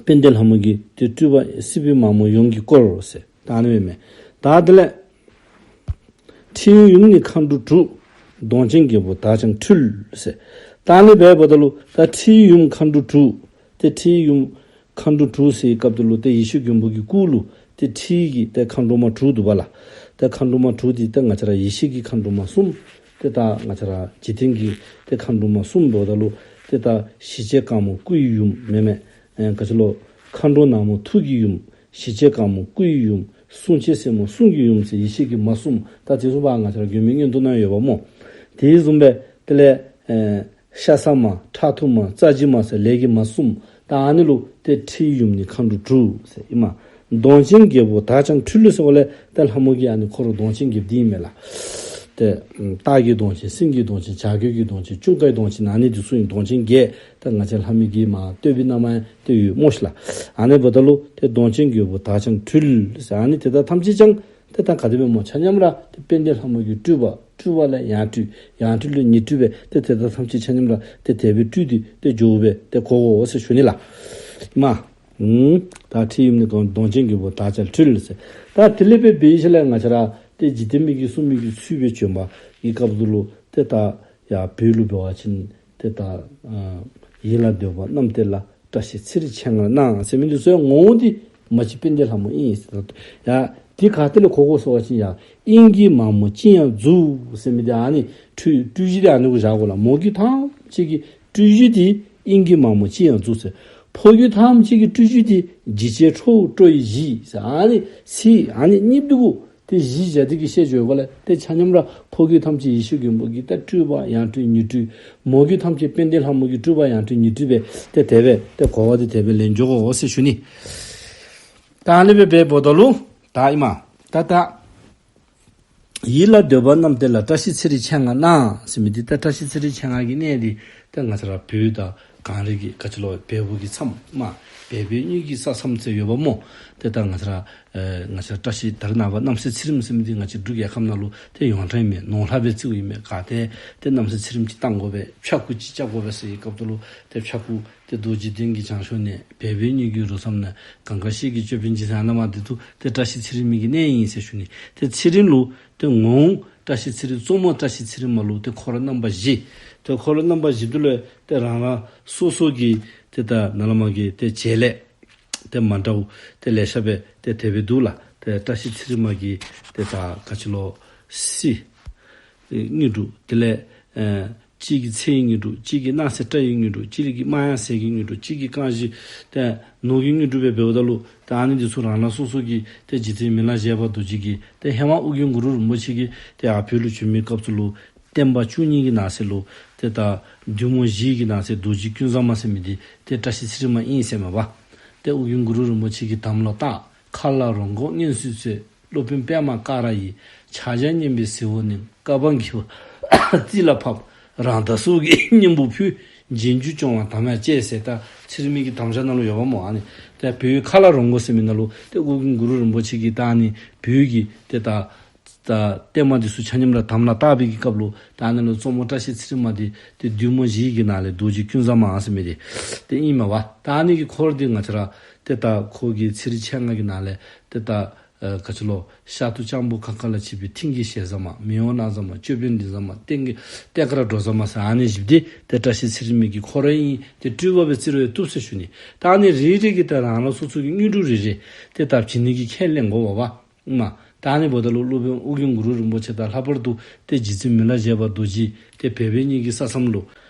དཔལ་ལྡན་ལྷ་མོ་གི་ཏེ་སྤྲུལ་པ་སྲིད་པའི་མ་མོ་ཡོངས་ཀྱིས་བསྐོར་ཟེར། ད་ཨ་ནི་སྦེ་མས། ད་དེ་ལས་ཁྲིའི་ཡུམ་ནི་མཁའ་འགྲོ་དྲུག། གདོང་ཅན་རྒྱལ་པོ་དག་ཀྱང་སྤྲུལ་ཟེར། ད་ཨ་ནི་སྦེ་འབདཝ་ད་ལུ་ད་ཁྲིའི་ཡུམ་མཁའ་འགྲོ་དྲུག། ཏེ་ཁྲིའི་ཡུམ་མཁའ་འགྲོ་དྲུག་ཟེར་བའི་སྐབས་དེ་ལུ་ཏེ་ཡེ་ཤེས་མགོན་པོ་གི་སྐུ་ལུ་ཏེ་ཁྲིའི་གི་ཏེ་མཁའ་འགྲོ་མ་དྲུག་འདུག་པ་ལགས། ཏེ་མཁའ་འགྲོ་མ་དྲུག་འདི་ཏེ་ང་བཅས་ར་ཡེ་ཤེས་ཀྱི་མཁའ་འགྲོ་མ་གསུམ། ཏེ་ད་ང་བཅས་ར་འཇིག་རྟེན་གྱི་ཏེ་མཁའ་འགྲོ་མ་གསུམ་འབདཝ་ད་ལུ་ཏེ་ད་ཞི་བྱེད་དཀར་མོ་སྐུ་ཡི་ཡུམ་མེན་མས། ཨེ་ག་ཅི་ལོ། མཁའ་འགྲོ་ནག་མོ་ཐུགས་ཀྱི་ཡུམ། ཞི་བྱེད་དཀར་མོ་སྐུ་ཡི་ཡུམ། བསྲུང་བྱེད་སེར་མོ་གསུང་གི་ཡུམ་ཟེར་ཡེ་ཤེས་ཀྱི་མ་གསུམ། ད་དེ་ཚུ་ཕར་ང་བཅས་ར་མགོན་པོའི་མངོན་རྟོགས་ནང་ཡོདཔ་སྨོ། དེ་བཟུམ་སྦེ་དེ་ལས་ཨེ་ཤ་ཟ་མ་ཁྲག་འཐུང་མ་རྩ་འཇིབ་མ་ཟེར་ལས་ཀྱི་མ་གསུམ། ད་ཨ་ནི་ལུ་ཏེ་ཁྲིའི་ཡུམ་ནི་མཁའ་འགྲོ་དྲུག་ཟེར་ཨིན་མས། གདོང་ཅན་རྒྱལ་པོ་དག་ཀྱང་སྤྲུལ་ཟེར་བ་ལས་ཏེ་ལྷ་མོ་གི་ཨ་ནི་འཁོར་གདོང་ཅན་རྒྱལཔོ་འདི་ཨིན་མས་ལགས། ཏེ་སྟག་གི་གདོང་ཅན་སེང་གེའི་གདོང་ཅན་བྱ་རྒོད་ཀྱི་གདོང་ཅན་ཅུང་ཀའི་གདོང་ཅན་ཨ་ནི་འདི་ཚུ་ཨིན། གདོང་ཅན་བརྒྱད། ད་ང་བཅས་ལྷ་མོ་གི་མ་བསྟོད་པའི་རྣམ་པ་ཡང་ཏེ་ཡོད་སྨོ་ཤིག་ལགས། ཨ་ནི་འབདཝ་ད་ལུ་ཏེ་གདོང་ཅན་རྒྱལ་པོ་དག་ཀྱང་སྤྲུལ་ཟེར་ཨ་ནི་དེ་དག་ཐམས་ཅད་ཀྱང་ཏེ་ད་ག་དེ་སྦེ་སྨོ། ཆ་མཉམ་ར་ཏེ་དཔལ་ལྡན་ལྷ་མོ་གི་སྤྲུལ་པ། སྤྲུལ་པ་ལས་ཡང་སྤྲུལ། ཡང་སྤྲུལ་ལས་ཉིང་སྤྲུལ་སྦེ་ཏེ་དེ་དག་ཐམས་ཅད་ཆ་མཉམ་ར་ཏེ་དེ་སྦེ་སྤྲུལ་ཏེ་ཏེ་འགྱོ་བས་ཏེ་གོ་དགོ་ཟེར་ཞུ་ནི་ལགས། མ་ཨུམ། ད་ཁྲིའི་ཡུམ་ནི་གང་གདོང་ཅན་རྒྱལ་པོ་དག་ཀྱང་སྤྲུལ་ཟེར། ད་དེ་ལས་འབད་འབད་ཞིནམ་ལས་ང་བཅས་ར་ཏེ་འཇིག་རྟེན་མི་གི་སྲུང་མི་གི་ཚུལ་སྦེ་བྱོན་པ་གི་སྐབས་དེ་ལུ་ཏེ་ད་ཡར་བོད་ལུ་འབད་བ་ཅིན་ཏེ་ད་ཨ་ཡིད་ལ་འདོད་པ་རྣམས་སྟེར་ལ། བཀྲ་ཤིས་ཚེ་རིང་མཆེད་ལྔ་གནང་ཟེར་མི་འདི་ཚུ་ཡང་ངོ་བོ་འདི་མ་གཅིག་དཔལ་ལྡན་ལྷ་མོ་ཨིན་ཟེར། ཡ་དེ་ག་ཏེ་ལས་གོ་དགོ་ཟེར་བ་ཅིན་ཡ་དབྱིངས་ཀྱི་མ་མོ་ཅིར་ཡང་རྫུ་ཟེར་མི་འདི་ཨ་ནི་སྤྲུལ་སྤྲུལ་གཞི་འདི་ཨ་ནི་གུ་བཞག་དགོ་ལགས། མོ་རྒྱུད་ཐམས་ཅད་ཀྱི་སྤྲུལ་གཞི་འདི་དབྱིངས་ཀྱི་མ་མོ་ཅིར་ཡང་རྫུ་ཟེར། ཕོ་རྒྱུད་ཐམས་ཅད་ཀྱི་སྤྲུལ་གཞི་འདི་འཇིགས་བྱེད་ཁྲོ་བོ་སྤྲོ་བའི་གཞི་ཟེར། ཨ་ནི་ཚིག་ཨ་ནི་གཉིས་འདི་གུ་ཏེ་གཞི་བཞག་སྟེ་གི་བཤད་བྱ་ཡོད་པ་ལས་ཏེ་ཆ་མཉམ་ར་ཕོ་རྒྱུད་ཐམས་ཅད་ཡེ་ཤེས་མགོན་པོ་གི་ཏེ་སྤྲུལ་པ་ཡང་སྤྲུལ་ཉིང་སྤྲུལ། མོ་རྒྱུད་ཐམས་ཅད་དཔལ་ལྡན་ལྷ་མོ་གི་སྤྲུལ་པ་ཡང་སྤྲུལ་ཉིང་སྤྲུལ་སྦེ་ཏེ་དེ་སྦེ་ཏེ་གོ་བ་འདི་དེ་སྦེ་ལེན་འགྱོ་དགོ་ཟེར་ཞུ་ནི། ད་ཨ་ནི་སྦེ་འབདཝ་ད་ལུ་ད་ཨིན་མས། ད་ད་ཡིད་ལ་འདོད་པ་རྣམས་སྟེར་ལ། བཀྲ་ཤིས་ཚེ་རིང་མཆེད་ལྔ་གནང་ཟེར་མི་འདི་ད་བཀྲ་ཤིས་ཚེ་རིང་མཆེད་ལྔ་གི་གནས་འདི་ད་ང་བཅས་ར་བོད་དང་གངས་རི་གི་ག་ཅི་ལོ་བལ་པོ་གི་མཚམས་མ་བལ་པོའི་གཉོས་ཀྱི་ས་མཚམས་ཟེར་ཡོདཔ་སྨོ། ཏེ་ད་ང་བཅས་ར་ཨེ་ང་བཅས་ར་བཀྲ་ཤིས་ད་རེས་ནངས་པ་རྣམ་སྲས་ཚེ་རིང་ཟེར་མི་འདི་ང་བཅས་འབྲུག་རྒྱལ་ཁབ་ནང་ལུ་ཏེ་ཡོངས་གྲགས་ཨིན་མས། ནོར་ལྷ་སྦེ་བརྩིཝ་ཨིན་མས། ག་ཏེ་ཏེ་རྣམ་སྲས་ཚེ་རིང་ཅིག་བཏང་དགོ་པས། ཕྱྭ་སྐུ་ཅིག་རྐྱབ་དགོ་པས་ཟེར་བའི་སྐབས་དེ་ལུ་ཏེ་ཕྱྭ་སྐུ་ཏེ་རྡོ་རྗེ་གདན་གྱི་བྱང་ཕྱོགས་ནས་བལ་པོའི་གཉོས་ཀྱི་རུ་མཚམས་ནས་གངས་དཀར་ཤེལ་གྱི་ཅོད་པན་ཅིག་ཟེར་ཨ་ནཱ་མར་འདི་ཚུ་ཏེ་བཀྲ་ཤིས་ཚེ་རིང་མའི་གི་གནས་ཨིན་ཟེར་ཞུ་ནི། ཏེ་ཚེ་རིང་ལུ་ཏེ་ངོ་བོ་བཀྲ་ཤིས་ཚེ་རིང་གཙོ་མོ་བཀྲ་ཤིས་ཚེ་རིང་མ་ལུ་ཏེ་འཁོར་རྣམ་པ་བཞི། ཏེ་འཁོར་རྣམ་པ་བཞི་འདི་ལུ་ཏེ་རང་རང་སོ་སོ་གི་ཏེ་ད་ནཱ་ལས་མར་གྱི་ཏེ་བྱེད་ལས་ཏེ་མ་འདྲཝ་ཏེ་ལེ་ཤ་སྦེ་ཏེ་དེ་སྦེ་འདུག་ལགས། ཏེ་བཀྲ་ཤིས་ཚེ་རིང་མ་གི་ཏེ་ད་ག་ཅི་ལོ་སྲིད་དངོས་གྲུབ། དེ་ལས་ཨེ་གཅིག་གིས་ཚེ་ཡི་དངོས་གྲུབ། གཅིག་གིས་སྣང་སྲིད་སྐྲ་ཡི་དངོས་གྲུབ། གཅིག་གིས་རྨ་གཡང་ཟས་ཀྱི་དངོས་གྲུབ། གཅིག་གིས་རྐང་བཞི་ཏེ་ནོར་གྱི་དངོས་གྲུབ་སྦེ་འབདཝ་ད་ལུ་ད་ཨ་ནི་འདི་ཚུ་རང་རང་སོ་སོ་གི་ཏེ་རྗེ་བཙུན་མི་ལ་བཞད་པ་རྡོ་རྗེ་གིས་ཏེ་ཧེ་མ་ཨོ་རྒྱན་གུ་རུ་རིན་པོ་ཆེ་གིས་ཏེ་ཡར་བོད་ལུ་བྱོན་མིའི་སྐབས་སུ་ལུ་བསྟན་པ་བཅུ་གཉིས་ཀྱི་ནང་གསེས་ལུ་ཏེ་ད་བདུད་མོ་བཞི་གི་ནང་གསེས་རྡོ་རྗེ་ཀུན་བཟང་མ་ཟེར་མི་འདི་ཏེ་བཀྲ་ཤིས་ཚེ་རིང་མ་ཨིན་ཟེར་མས་པ། ཏེ་ཨོ་རྒྱན་གུ་རུ་རིན་པོ་ཆེ་གིས་དམ་ལ་བཏགས། མཁའ་ལ་རོང་སྒོ་སྔོན་བསུས་ཚེ། སློབ་དཔོན་པདྨ་ཀ་ར་ཡི། ཕྱག་རྒྱ་སྙན་པའི་ཟིལ་པ་ནི། བཀའ་འབངས་ཀྱི་རྩིས་ལ་ཕབ། རང་དག་སོགས་ཀྱི་གཉེན་པོ་ཕུལ། རྗེས་འཇུག་སྐྱོང་བ་དམ་ཡང་བཅས་ཟེར། ད་ཚེ་རིང་མའི་གི་དམ་བཅའ་ནང་ལུ་ཡོདཔ་སྨོ། ཨ་ནི་ཏེ་བོད་མཁའ་ལ་རོང་སྒོ་ཟེར་མི་ནང་ལུ་ཏེ་ཨོ་རྒྱན་གུ་རུ་རིན་པོ་ཆེ་གིས་ད་ཨ་ནི་བོད་ཀྱི་ཏེ་ད་ད་བསྟན་པ་འདི་ཚུ་ཆ་མཉམ་ར་དམ་ལ་བཏགས་པའི་གི་སྐབས་ལུ་ད་ཨ་ནི་ལུ་གཙོ་མོ་བཀྲ་ཤིས་ཚེ་རིང་མ་འདི་ཏེ་བདུད་མོ་བཞི་གི་ནང་ལས་རྡོ་རྗེ་ཀུན་བཟང་མ་ཟེར་མི་འདི་ཏེ་ཨིན་མས་པ། ད་ཨ་ནི་གི་འཁོར་འདི་ང་བཅས་ར་ཏེ་ད་ཁོ་གི་ཚེ་རིང་མཆེད་ལྔ་གི་ནང་ལས་ཏེ་ད་ ཨ་ག་ཅི་ལོ་ཤ་ཏུ་སྤྱང་པོ་ཁ་ཁ་ལ་ཆིབས་པའི་མཐིང་གི་ཞལ་ཟ་མ་མི་འོང་ན་ཟ་མ་ཅོད་པན་འདི་ཟ་མ་སྟེང་གི་ཏེ་ཀ་ར་འགྲོ་ཟ་མ་ཟེར་ཨ་ནི་བཞི་འདི་ཏེ་བཀྲ་ཤིས་ཚེ་རིང་མའི་གི་འཁོར་ཨིན། ཏེ་སྤྲུལ་པ་སྦེ་བརྩི་རུང་བཏུབ་ཟེར་ཞུ་ནི། ད་ཨ་ནི་རེ་རེ་གིས་ཏེ་རང་རང་སོ་སོ་གི་དངོས་གྲུབ་རེ་རེ་ཏེ་ད་བྱིན་ནི་གི་ཁས་ལེན་དགོ་པ་པ། མ་ད་ཨ་ནི་འབདཝ་ད་ལུ་སློབ་དཔོན་ཨོ་རྒྱན་གུ་རུ་རིན་པོ་ཆེ་དང་ལྷག་པར་དུ་ཏེ་རྗེ་བཙུན་མི་ལ་བཞད་པ་རྡོ་རྗེ་ཏེ་བོད་པའི་གཉིས་ཀྱི་ས་མཚམས་ལུ་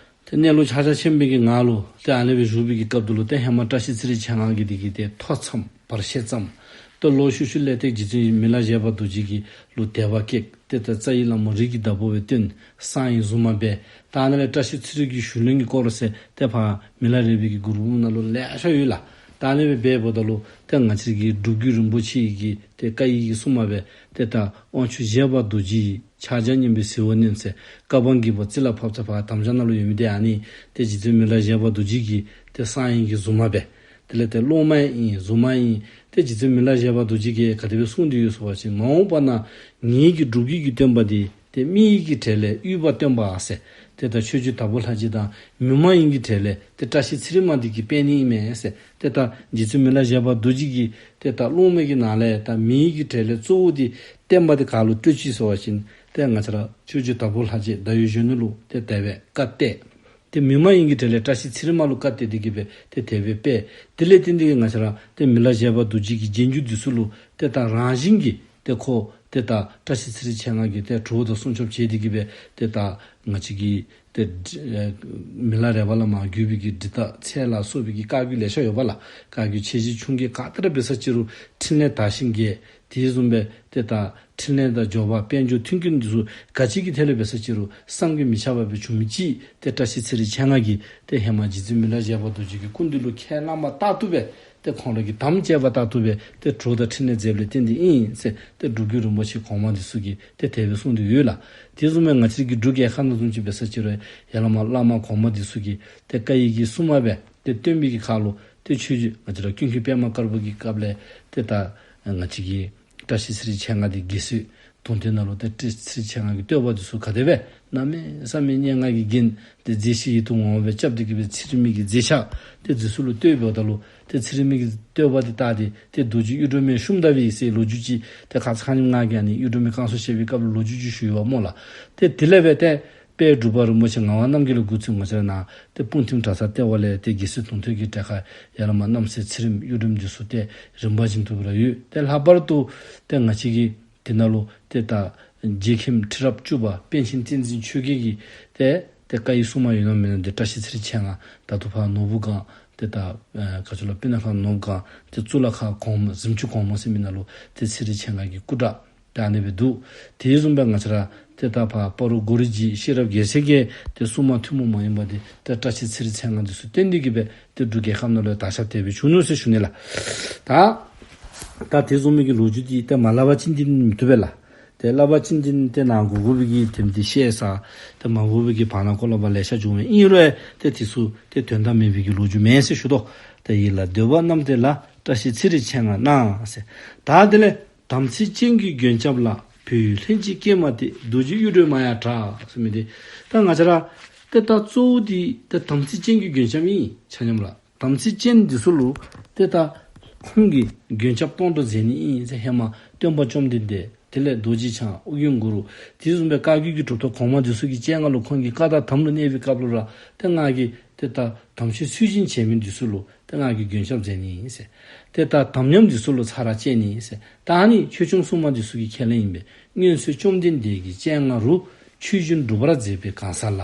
ཏེ་གནས་ལུགས་ཆ་ཆ་མཁྱེན་པའི་གི་ངང་ལུ་ཏེ་ཨ་ནི་སྦེ་བཞུགས་པའི་གི་སྐབས་དེ་ལུ་ཏེ་ཧེ་མ་བཀྲ་ཤིས་ཚེ་རིང་མཆེད་ལྔ་གི་དེ་གི་ཏེ་ཐོ་འཚམས་བར་ཆད་བརྩམས། ཏེ་ལོག་ཤུལ་ཤུལ་ལས་ཏེ་རྗེ་བཙུན་མི་ལ་བཞད་པ་རྡོ་རྗེ་གི་ལུ་དད་པ་སྐྱེས། ཏེ་ད་རྩ་བའི་བླ་མ་རིགས་ཀྱི་བདག་པོ་སྦེ་བསྟེན། གསང་བའི་གཟུངས་མ་འབད། ད་ཨ་ནི་ལས་བཀྲ་ཤིས་ཚེ་རིང་གི་ཞུ་ལན་གྱི་སྐོར་ཟེར་ཏེ་ཕར་མི་ལ་རས་པའི་གི་མགུར་འབུམ་ནང་ལུ་ལེ་ཤ་ཡོད་ལགས། ད་ཨ་ནི་སྦེ་འབདཝ་ད་ལུ་ཏེ་ང་བཅས་ཀྱི་སྒྲུབ་བརྒྱུད་རིན་པོ་ཆེ་གི་ཏེ་བཀའ་ཡི་གི་སྲུང་མ་སྦེ་ཏེ་ད་དབང་ཕྱུག་བཞད་པ་རྡོ་རྗེ་ཕྱག་རྒྱ་སྙིམ་པའི་ཟིལ་པ་མནན་ཟེར་བཀའ་འབངས་ཀྱིས་འབོ་རྩིས་ལ་ཕབ་ཚེ་ཕར་དམ་བཅའ་ནང་ལུ་ཡོད་མི་འདི་ཨ་ནི་ཏེ་རྗེ་བཙུན་མི་ལ་བཞད་པ་རྡོ་རྗེ་གི་ཏེ་གསང་བའི་གི་གཟུངས་མ་སྦེ། དེ་ལས་ཏེ་སློབ་མ་ཨིན་གཟུངས་མ་ཨིན། ཏེ་རྗེ་བཙུན་མི་ལ་བཞད་པ་རྡོ་རྗེ་གིས་ག་དེ་སྦེ་གསུངས་ཏེ་ཡོད་ཟེར་བ་ཅིན་མ་འོངས་པ་ན་ངེའི་གི་སྒྲུབ་བརྒྱུད་ཀྱི་སྟོན་པ་འདི་ཏེ་མི་ཡི་གི་གྲས་ལས་དབུས་པ་སྟོན་པ་ཟེར། ཏེ་ད་ཆོས་རྗེ་དྭགས་པོ་ལྷ་རྗེ་དང་མི་མ་ཡིན་གྱི་གྲས་ལས་ཏེ་བཀྲ་ཤིས་ཚེ་རིང་མ་འདི་གིས་སྤེལ་ནི་ཨིན་མས་ཟེར། ཏེ་ད་རྗེ་བཙུན་མི་ལ་བཞད་པ་རྡོ་རྗེ་གི་ཏེ་ད་སློབ་མའི་གི་ནང་ལས་ད་མི་ཡི་གི་གྲས་ལས་གཙོ་བོ་འདི་བསྟན་པ་འདི་ག་ལུ་སྤྲོད་ཅི་ཟེར་བ་ཅིན་ཏེ་ང་བཅས་ར་ཆོས་རྗེ་དྭགས་པོ་ལྷ་རྗེ་ཟླ་འོད་གཞོན་ནུ་ལུ་ཏེ་དེ་སྦེ་བཀའ་གཏད། ཏེ་མི་མ་ཡིན་གྱི་གྲས་ལས་བཀྲ་ཤིས་ཚེ་རིང་མ་ལུ་བཀའ་གཏད་དེ་གིས་སྦེ་ཏེ་དེ་སྦེ་སྤེལ། དེ་ལས་བརྟེན་ཏེ་གིས་ང་བཅས་ར་ཏེ་མི་ལ་བཞད་པ་རྡོ་རྗེ་གི་རྗེས་འཇུག་འདི་ཚུ་ལུ་ཏེ་ད་རང་བཞིན་གྱིས་ཏེ་ཁོ་ཏེ་ད་བཀྲ་ཤིས་ཚེ་རིང་མཆེད་ལྔ་གིས་ཏེ་གྲོགས་དང་སྲུང་སྐྱོབ་བྱས་ཏེ་གིས་སྦེ་ཏེ་ད་ང་བཅས་ཀྱི་ཏེ་ཨེ་མི་ལ་རས་པ་ལས་མར་བརྒྱུད་པའི་གི་འབྲི་སྟག་ཚལ་ལ་སོགས་པའི་གི་བཀའ་བརྒྱུད་ལེ་ཤ་ཡོད་པ་ལགས། བཀའ་བརྒྱུད་ཆེ་བཞི་ཆུང་བརྒྱད་ག་ཏེ་ར་འབད་ས་ཅི་རུང་ཕྲིན་ལས་དར་ཞིང་རྒྱས། དེ་བཟུམ་སྦེ་ཏེ་ད་ཕྲིན་ལས་དང་འབྱོར་པ་དཔལ་འབྱོར་མཐུན་རྐྱེན་འདི་ཚུ་ག་ཅི་གི་ཐད་ལས་འབད་ས་ཅི་རུང་བསམ་གྱིས་མི་ཁྱབ་པ་སྦེ་བྱུང་མི་ཅིག་ཏེ་བཀྲ་ཤིས་ཚེ་རིང་མཆེད་ལྔ་གིས་ཏེ་ཧེ་མ་རྗེ་བཙུན་མི་ལ་བཞད་པ་རྡོ་རྗེ་གི་སྐུ་མདུན་ལུ་ཁས་བླངས་པ་ལྟར་དུ་སྦེ་ཏེ་ཁོང་ར་གིས་དམ་བཅས་པ་ལྟར་དུ་སྦེ་ཏེ་གྲོགས་དང་ཕྲིན་ལས་མཛད་པ་ལས་བརྟེན་ཏེ་ཨིན་ཟེར་ཏེ་སྒྲུབ་བརྒྱུད་རིན་པོ་ཆེ་གོང་མ་འདི་ཚུ་གིས་ཏེ་དེ་སྦེ་གསུངས་ཏེ་ཡོད་ལགས། དེ་བཟུམ་སྦེ་ང་བཅས་ཀྱི་འབྲུག་རྒྱལ་ཁབ་ནང་བཟུམ་ཅིག་འབད་ས་ཅི་རུང་ཡར་ལས་མར་བླ་མ་གོང་མ་འདི་ཚུ་གིས་ཏེ་བཀའ་ཡི་གི་སྲུང་མ་སྦེ་ཏེ་བསྟེན་པའི་གི་ཁར་ལུ་ཏེ་ཆོས་རྗེ་ང་བཅས་ར་ཀུན་མཁྱེན་པདྨ་དཀར་པོ་གི་སྐབས་ལས་ཏེ་ད་ང་བཅས་ཀྱི་བཀྲ་ཤིས་ཚེ་རིང་མཆེད་ལྔ་འདི་དགེ་བསོད་དུང་ཐོས་ནང་ལུ་ཏེ་བཀྲ་ཤིས་ཚེ་རིང་མཆེད་ལྔ་གི་བསྟོད་པ་འདི་ཚུ་ག་དེ་སྦེ་གནམ་མེད་ས་མེད་སྙན་ངག་གི་རྒྱན་ཏེ་མཛེས་ཤིང་ཡིད་དུ་འོང་བ་སྦེ་རྐྱབ་སྟེ་གིས་སྦེ་ཚེ་རིང་མའི་གི་མཛད་བྱ་ཏེ་འདི་ཚུ་ལུ་བསྟོད་པའི་འོག་ལྟ་ལུ་ཏེ་ཚེ་རིང་མའི་གི་བསྟོད་པ་འདི་བཏགས་ཏེ་ཏེ་རྡོ་རྗེ་གཡུ་སྒྲོན་མའི་ཤུམ་ཟླ་བའི་ཟེར་ལོ་རྒྱུས་ཅིག་ཏེ་ཁ་ཙ་ཁ་ཉིནམ་ང་གིས་ཨ་ནི་གཡུ་སྒྲོན་མའི་བསྐང་གསོ་བཤད་པའི་སྐབས་ལུ་ལོ་རྒྱུས་ཅིག་ཞུ་ཡི་པ་སྨོ་ལགས། ཏེ་དེ་ལས་འབད་དེ་དཔལ་འབྲུག་པ་རིན་པོ་ཆེ་ངག་དབང་རྣམ་རྒྱལ་ལུ་འགོ་ཚུགས་ང་བཅས་ར་ནཱ་ཏེ་སྤུངས་ཐིམ་གྲྭ་ཚང་ལྟེ་བ་ལས་ཏེ་དགེ་བསོད་དུང་ཐོས་ཀྱི་གྲལ་ཁར་ཡར་ལས་མར་རྣམ་སྲས་ཚེ་རིང་གཡུ་སྒྲོན་འདི་ཚུ་ཏེ་རིམ་པ་བཞིན་དུ་ར་ཡོད། ཏེ་ལྷག་པར་དུ་ཏེ་ང་བཅས་ཀྱི་དེ་ནང་ལུ་ཏེ་ད་རྗེ་མཁན་ཁྲི་རབས་བཅུ་པ་པཎ་ཆེན་བསྟན་འཛིན་ཆོས་རྒྱལ་གྱི་ཏེ་ཏེ་བཀའ་ཡི་སྲུང་མ་ཡོད་ན་མེད་ན་ཏེ་བཀྲ་ཤིས་ཚེ་རིང་མཆེད་ལྔ་ད་ལྟོ་ཕར་ནོར་བུ་སྒང་ཏེ་ད་ཨེ་ག་ཅི་ལོ་སྤུ་ན་ཁ་ནོར་བུ་སྒང་ཏེ་གཙུག་ལག་ཁང་གོང་གཟིམ་ཅུང་གོང་མ་ཟེར་མི་ནང་ལུ་ཏེ་ཚེ་རིང་མཆེད་ལྔ་གི་སྐུ་འདྲ་ད་ཨ་ནི་སྦེ་འདུག། དེ་བཟུམ་སྦེ་ང་བཅས་ར་ཏེ་ད་ཕར་སྤ་རོ་གོ་རི་རྗེ་ཤེས་རབ་རྒྱལ་མཚན་གྱིས་ཏེ་སྲུང་མ་ཐུན་མོང་མ་ཡིན་པ་འདི་ཏེ་བཀྲ་ཤིས་ཚེ་རིང་མཆེད་ལྔ་འདི་ཚུ་བསྟེན་ཏེ་གིས་སྦེ་ཏེ་འབྲུག་རྒྱལ་ཁབ་ནང་ལུ་དར་ཁྱབ་དེ་སྦེ་བྱུང་ནུག་ཟེར་ཞུ་ནི་ལགས། ད་ད་དེ་བཟུམ་མའི་གི་ལོ་རྒྱུས་འདི་ཏེ་མ་སླབ་པ་ཅིན་འདི་མི་བཏུབ་པས་ལགས། ཏེ་སླབ་པ་ཅིན་འདི་ཏེ་ནཱ་གོ་དགོ་པའི་གི་དེམ་འདི་བཤད་ས་ཏེ་མ་གོ་བའི་གི་བར་ན་ཁོ་ལ་བ་ལེ་ཤ་འབྱུང་བས། ཨིན་རུང་ཏེ་དེ་ཚུ་ཏེ་དོན་དག་མེད་པའི་གི་ལོ་རྒྱུས་མེན་ཟེར་ཞུ་དོ། ཏེ་ཡིད་ལ་འདོད་པ་རྣམས་དེ་ལ་བཀྲ་ཤིས་ཚེ་རིང་མཆེད་ལྔ་གནང་ཟེར། ད་དེ་ལས་དམ་ཚིག་ཅན་གྱི་མགོན་སྐྱབས་ལ། བོད་ཡུལ་ལྷན་ཅིག་སྐྱེས་མ་སྟེ། རྡོ་རྗེ་གཡུ་སྒྲོན་མ་ཡང་གྲགས་ཟེར་མི་འདི། ད་ང་བཅས་ར་ཏེ་ད་གཙོ་བོ་འདི་ཏེ་དམ་ཚིག་ཅན་གྱི་མགོན་སྐྱབས་ཨིན་ཆ་མཉམ་ར། དམ་ཚིག་ཅན་འདི་ཚུ་ལུ་ཏེ་ད་ཁོང་གིས་མགོན་སྐྱབས་སྡོང་གྲོགས་མཛད་ནི་ཨིན་ཟེར། ཧེ་མ་སྟོན་པ་བཅོམ་ལྡན་འདས་དེ་ལས་རྡོ་རྗེ་འཆང་ཨོ་རྒྱན་གུ་རུ་དེ་བཟུམ་སྦེ་བཀའ་བརྒྱུད་ཀྱི་གྲུབ་ཐོབ་གོང་མ་འདི་ཚུ་གི་སྤྱན་སྔར་ལུ་ཁོང་གིས་བཀའ་དང་དམ་ལུ་གནས་པའི་སྐབས་ལུ་ར་ཏེ་ང་གིས་ཏེ་ད་དམ་ཆོས་ཚུལ་བཞིན་བྱས་མི་འདི་ཚུ་ལུ་ཏེ་ང་གིས་མགོན་སྐྱབས་མཛད་ནི་ཨིན་ཟེར། ཏེ་ད་དམ་ཉམས་འདི་ཚུ་ལུ་ཚར་ར་བཅད་ནི་ཨིན་ཟེར། ད་ཨ་ནི་ཆོས་སྐྱོང་སྲུང་མ་འདི་ཚུ་གི་ཁས་ལེན་ཨིན་པས། སྔོན་ཚེ་བཅོམ་ལྡན་འདས་ཀྱི་སྤྱན་སྔ་རུ། ཆོས་བཞིན་སྒྲུབ་པར་མཛད་པའི་གང་ཟག་ལ།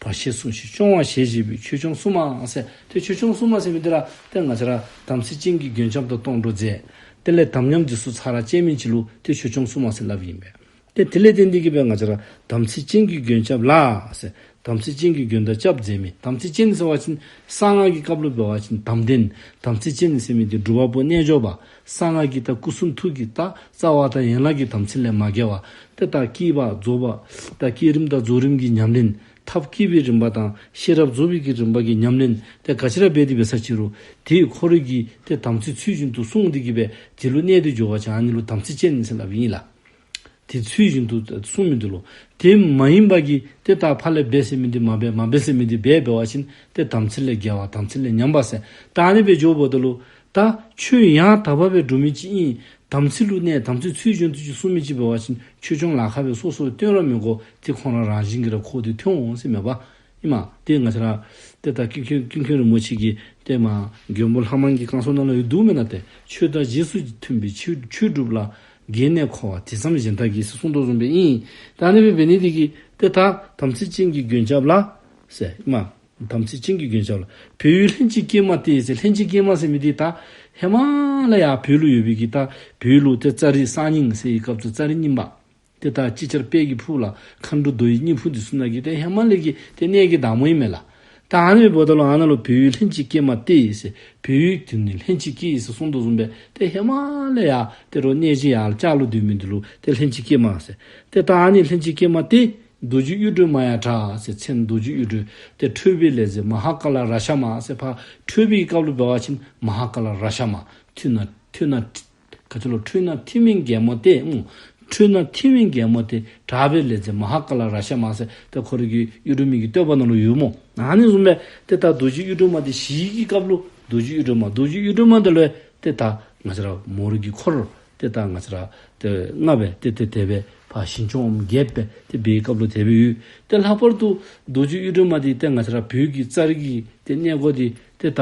བར་ཆད་སྲུང་ཞིང་སྐྱོང་བར་ཞལ་བཞེས་པའི། ཆོས་སྐྱོང་སྲུང་མ་ཟེར། ཏེ་ཆོས་སྐྱོང་སྲུང་མ་ཟེར་མི་འདི་ར་ཏེ་ང་བཅས་ར་དམ་ཚིག་ཅན་གྱི་མགོན་སྐྱབས་དང་སྡོང་གྲོགས་མཛད། དེ་ལས་དམ་ཉམས་འདི་ཚུ་ཚར་ར་བཅད་མི་ཅིག་ལུ་ཏེ་ཆོས་སྐྱོང་སྲུང་མ་ཟེར་སླབ་ཨིན་པས། ཏེ་དེ་ལས་བརྟེན་ཏེ་གིས་སྦེ་ང་བཅས་ར་དམ་ཚིག་ཅན་གྱི་མགོན་སྐྱབས་ལ་ཟེར། དམ་ཚིག་ཅན་གྱི་མགོན་དང་སྐྱབས་མཛད་མི། དམ་ཚིག་ཅན་ཟེར་བ་ཅིན་གསང་སྔགས་ཀྱི་སྐབས་ལུ་འབད་བ་ཅིན་དམ་ལྡན། དམ་ཚིག་ཅན་ཟེར་མི་འདི་སྒྲུབ་པ་པོ་རྣལ་འབྱོར་པ། གསང་སྔགས་ཀྱི་ད་སྐུ་གསུང་ཐུགས་ཀྱི་ད་རྩ་བ་དང་ཡན་ལག་གི་དམ་ཚིག་ལས་མ་འགལ་བ། ཏེ་ད་བསྐྱེད་པ་རྫོགས་པ་ད་བསྐྱེད་རིམ་དང་རྫོགས་རིམ་གྱི་ཉམས་ལེན། ཐབས་བསྐྱེད་པའི་རིམ་པ་དང་ཤེས་རབ་རྫོགས་པའི་གི་རིམ་པ་གི་ཉམས་ལེན། ཏེ་ག་ཅི་ར་འབད་དེ་འབད་ས་ཅི་རུང་དེ་ཁོ་རའི་གི་ཏེ་དམ་ཚིག་ཚུལ་བཞིན་དུ་བསྲུང་སྟེ་གིས་སྦེ་དེ་ལུ་གནས་ཏེ་འགྱོ་བ་ཅིན་ཨ་ནི་ལུ་དམ་ཚིག་ཅན་ཟེར་སླབ་ཨིན་ལགས། དེ་ཚུལ་བཞིན་དུ་བསྲུང་མི་འདི་ལུ། དེ་མ་ཡིན་པ་གི་ཏེ་ད་ཕར་ལས་འབད་ཟེར་མི་འདི་མ་འབད་མ་འབད་ཟེར་མི་འདི་འབད་འབད་བ་ཅིན་ཏེ་དམ་ཚིག་ལས་འགལ་བ་དམ་ཚིག་ལས་ཉམས་པ་ཟེར། ད་ཨ་ནི་སྦེ་འགྱོཝ་ད་ལུ་ད་ཆོས་ཡང་དག་པ་སྦེ་སྒྲུབ་མི་ཅིག་ཨིན། དམ་ཚིག་ལུ་གནས། དམ་ཚིག་ཚུལ་བཞིན་དུ་ཅིག་སྲུང་མི་ཅིག་འབད་བ་ཅིན་ཆོས་སྐྱོང་ལཱ་ཁག་སྦེ་སོ་སོ་སྟོན་ར་མི་དགོ། དེ་ཁོང་ར་རང་བཞིན་གྱིས་ར་ཁོ་དེ་ཐོན་འོང་ཟེར་མས་པ། ཨིན་མས། དེ་ང་བཅས་ར་ཏེ་ད་ཀུན་མཁྱེན་ཀུན་མཁྱེན་རིན་པོ་ཆེ་གིས་ཏེ་མ་མགོན་པོ་ལྷ་མང་གི་བསྐང་གསོ་ནང་ལུ་ཡོད་འདུག་མེན་ན། ཏེ་ཆོས་དང་རྗེས་སུ་མཐུན་པའི་ཆོས་ཆོས་སྒྲུབ་ལ། དགེ་གནས་མཁོ་བ་དེ་ཙམ་གཞན་དག་གིས་ཟེར་གསུངས་དོ་བཟུམ་སྦེ་ཨིན། ད་ཨ་ནི་སྦེ་འབད་ནི་དེ་གིས་ཏེ་ད་དམ་ཚིག་ཅན་གྱི་མགོན་སྐྱབས་ལ་ཟེར་ཨིན་མས། དམ་ཚིག་ཅན་གྱི་མགོན་སྐྱབས་ལ། བོད་ཡུལ་ལྷན་ཅིག་སྐྱེས་མ་སྟེ་ཟེར། ལྷན་ཅིག་སྐྱེས་མ་ཟེར་མི་འདི་ད་ཧེ་མ་ལས་ཡར་བོད་ལུ་ཡོད་པའི་གི་ད་བོད་ལུ་ཏེ་ཙཱ་རི་གསར་རྙིང་ཟེར་བའི་སྐབས་སུ་ཙཱ་རི་རྙིང་པ། ཏེ་ད་ཅིག་ཅར་དཔལ་གྱི་ཕུག་ལ་མཁའ་འགྲོ་རྡོ་ཡི་སྙིང་ཕུག་འདི་ཚུ་ནང་གི་ཏེ་ཧེ་མ་ལས་ཀྱི་ཏེ་གནས་ཀྱི་བདག་མོ་ཨིན་མས་ལགས། ད་ཨ་ནི་འབདཝ་ད་ལུ་ཨ་ནཱ་ལུ་བོད་ཡུལ་ལྷན་ཅིག་སྐྱེས་མ་སྟེ་ཟེར། བོད་ཡུལ་དུ་ནི་ལྷན་ཅིག་སྐྱེས་ཟེར་གསུངས་དོ་བཟུམ་སྦེ་ཏེ་ཧེ་མ་ལས་ཡར་ཏེ་རོགས་གནས་ཅིག་ཡར་ལྕགས་ལུ་སྡོད་མི་འདི་ལུ་ཏེ་ལྷན་ཅིག་སྐྱེས་མ་ཟེར། ཏེ་ད་ཨ་ནི་ལྷན་ཅིག་སྐྱེས་མ་སྟེ། རྡོ་རྗེ་གཡུ་སྒྲོན་མ་ཡང་གྲགས་ཟེར། མཚན་རྡོ་རྗེ་གཡུ་སྒྲོན། ཏེ་ཁྲོས་པའི་ལས་མཛད་མ་ཧཱ་ཀཱ་ལ་རཀྵ་མ་ཟེར། ཕར་ཁྲོས་པའི་སྐབས་ལུ་འབད་བ་ཅིན་མ་ཧཱ་ཀཱ་ལ་རཀྵ་མ། ཐོས་ན་ཐོས་ན་ག་ཅི་ལོ། ཁྲོས་ན་ཐིམ་པའི་རྒྱལ་མོ་སྟེ། ཨུམ། ཁྲོས་ན་ཐིམ་པའི་རྒྱལ་མོ་སྟེ། གྲགས་པའི་ལས་མཛད་མ་ཧཱ་ཀཱ་ལ་རཀྵ་མ་ཟེར། ཏེ་ཁོ་རའི་གི་གཡུ་སྒྲོན་མའི་གི་བསྟོད་པ་ནང་ལུ་ཡོད་སྨོ། ཨ་ནི་བཟུམ་སྦེ་ཏེ་ད་རྡོ་རྗེ་གཡུ་སྒྲོན་མ་འདི་ཞི་བའི་གི་སྐབས་ལུ་རྡོ་རྗེ་གཡུ་སྒྲོན་མ། རྡོ་རྗེ་གཡུ་སྒྲོན་མ་འདི་ལུ་ཏེ་ད་ང་བཅས་ར་མོ་རའི་གི་འཁོར་ཏེ་ད་ང་བཅས་ར་ཏེ་མངའ་སྦེ་ཏེ་ཏེ་དེ་སྦེ་ཕར་ཞིང་སྐྱོང་ཨོམ་རྒྱལཔོ་སྦེ་ཏེ་འབད་བའི་སྐབས་ལུ་དེ་སྦེ་ཡོད། ཏེ་ལྷག་པར་དུ་རྡོ་རྗེ་གཡུ་སྒྲོན་མ་འདི་ཏེ་ང་བཅས་ར་བོད་ཀྱི་ཙཱ་རི་གི་ཏེ་གནས་སྒོ་འདི་ཏེ་ད་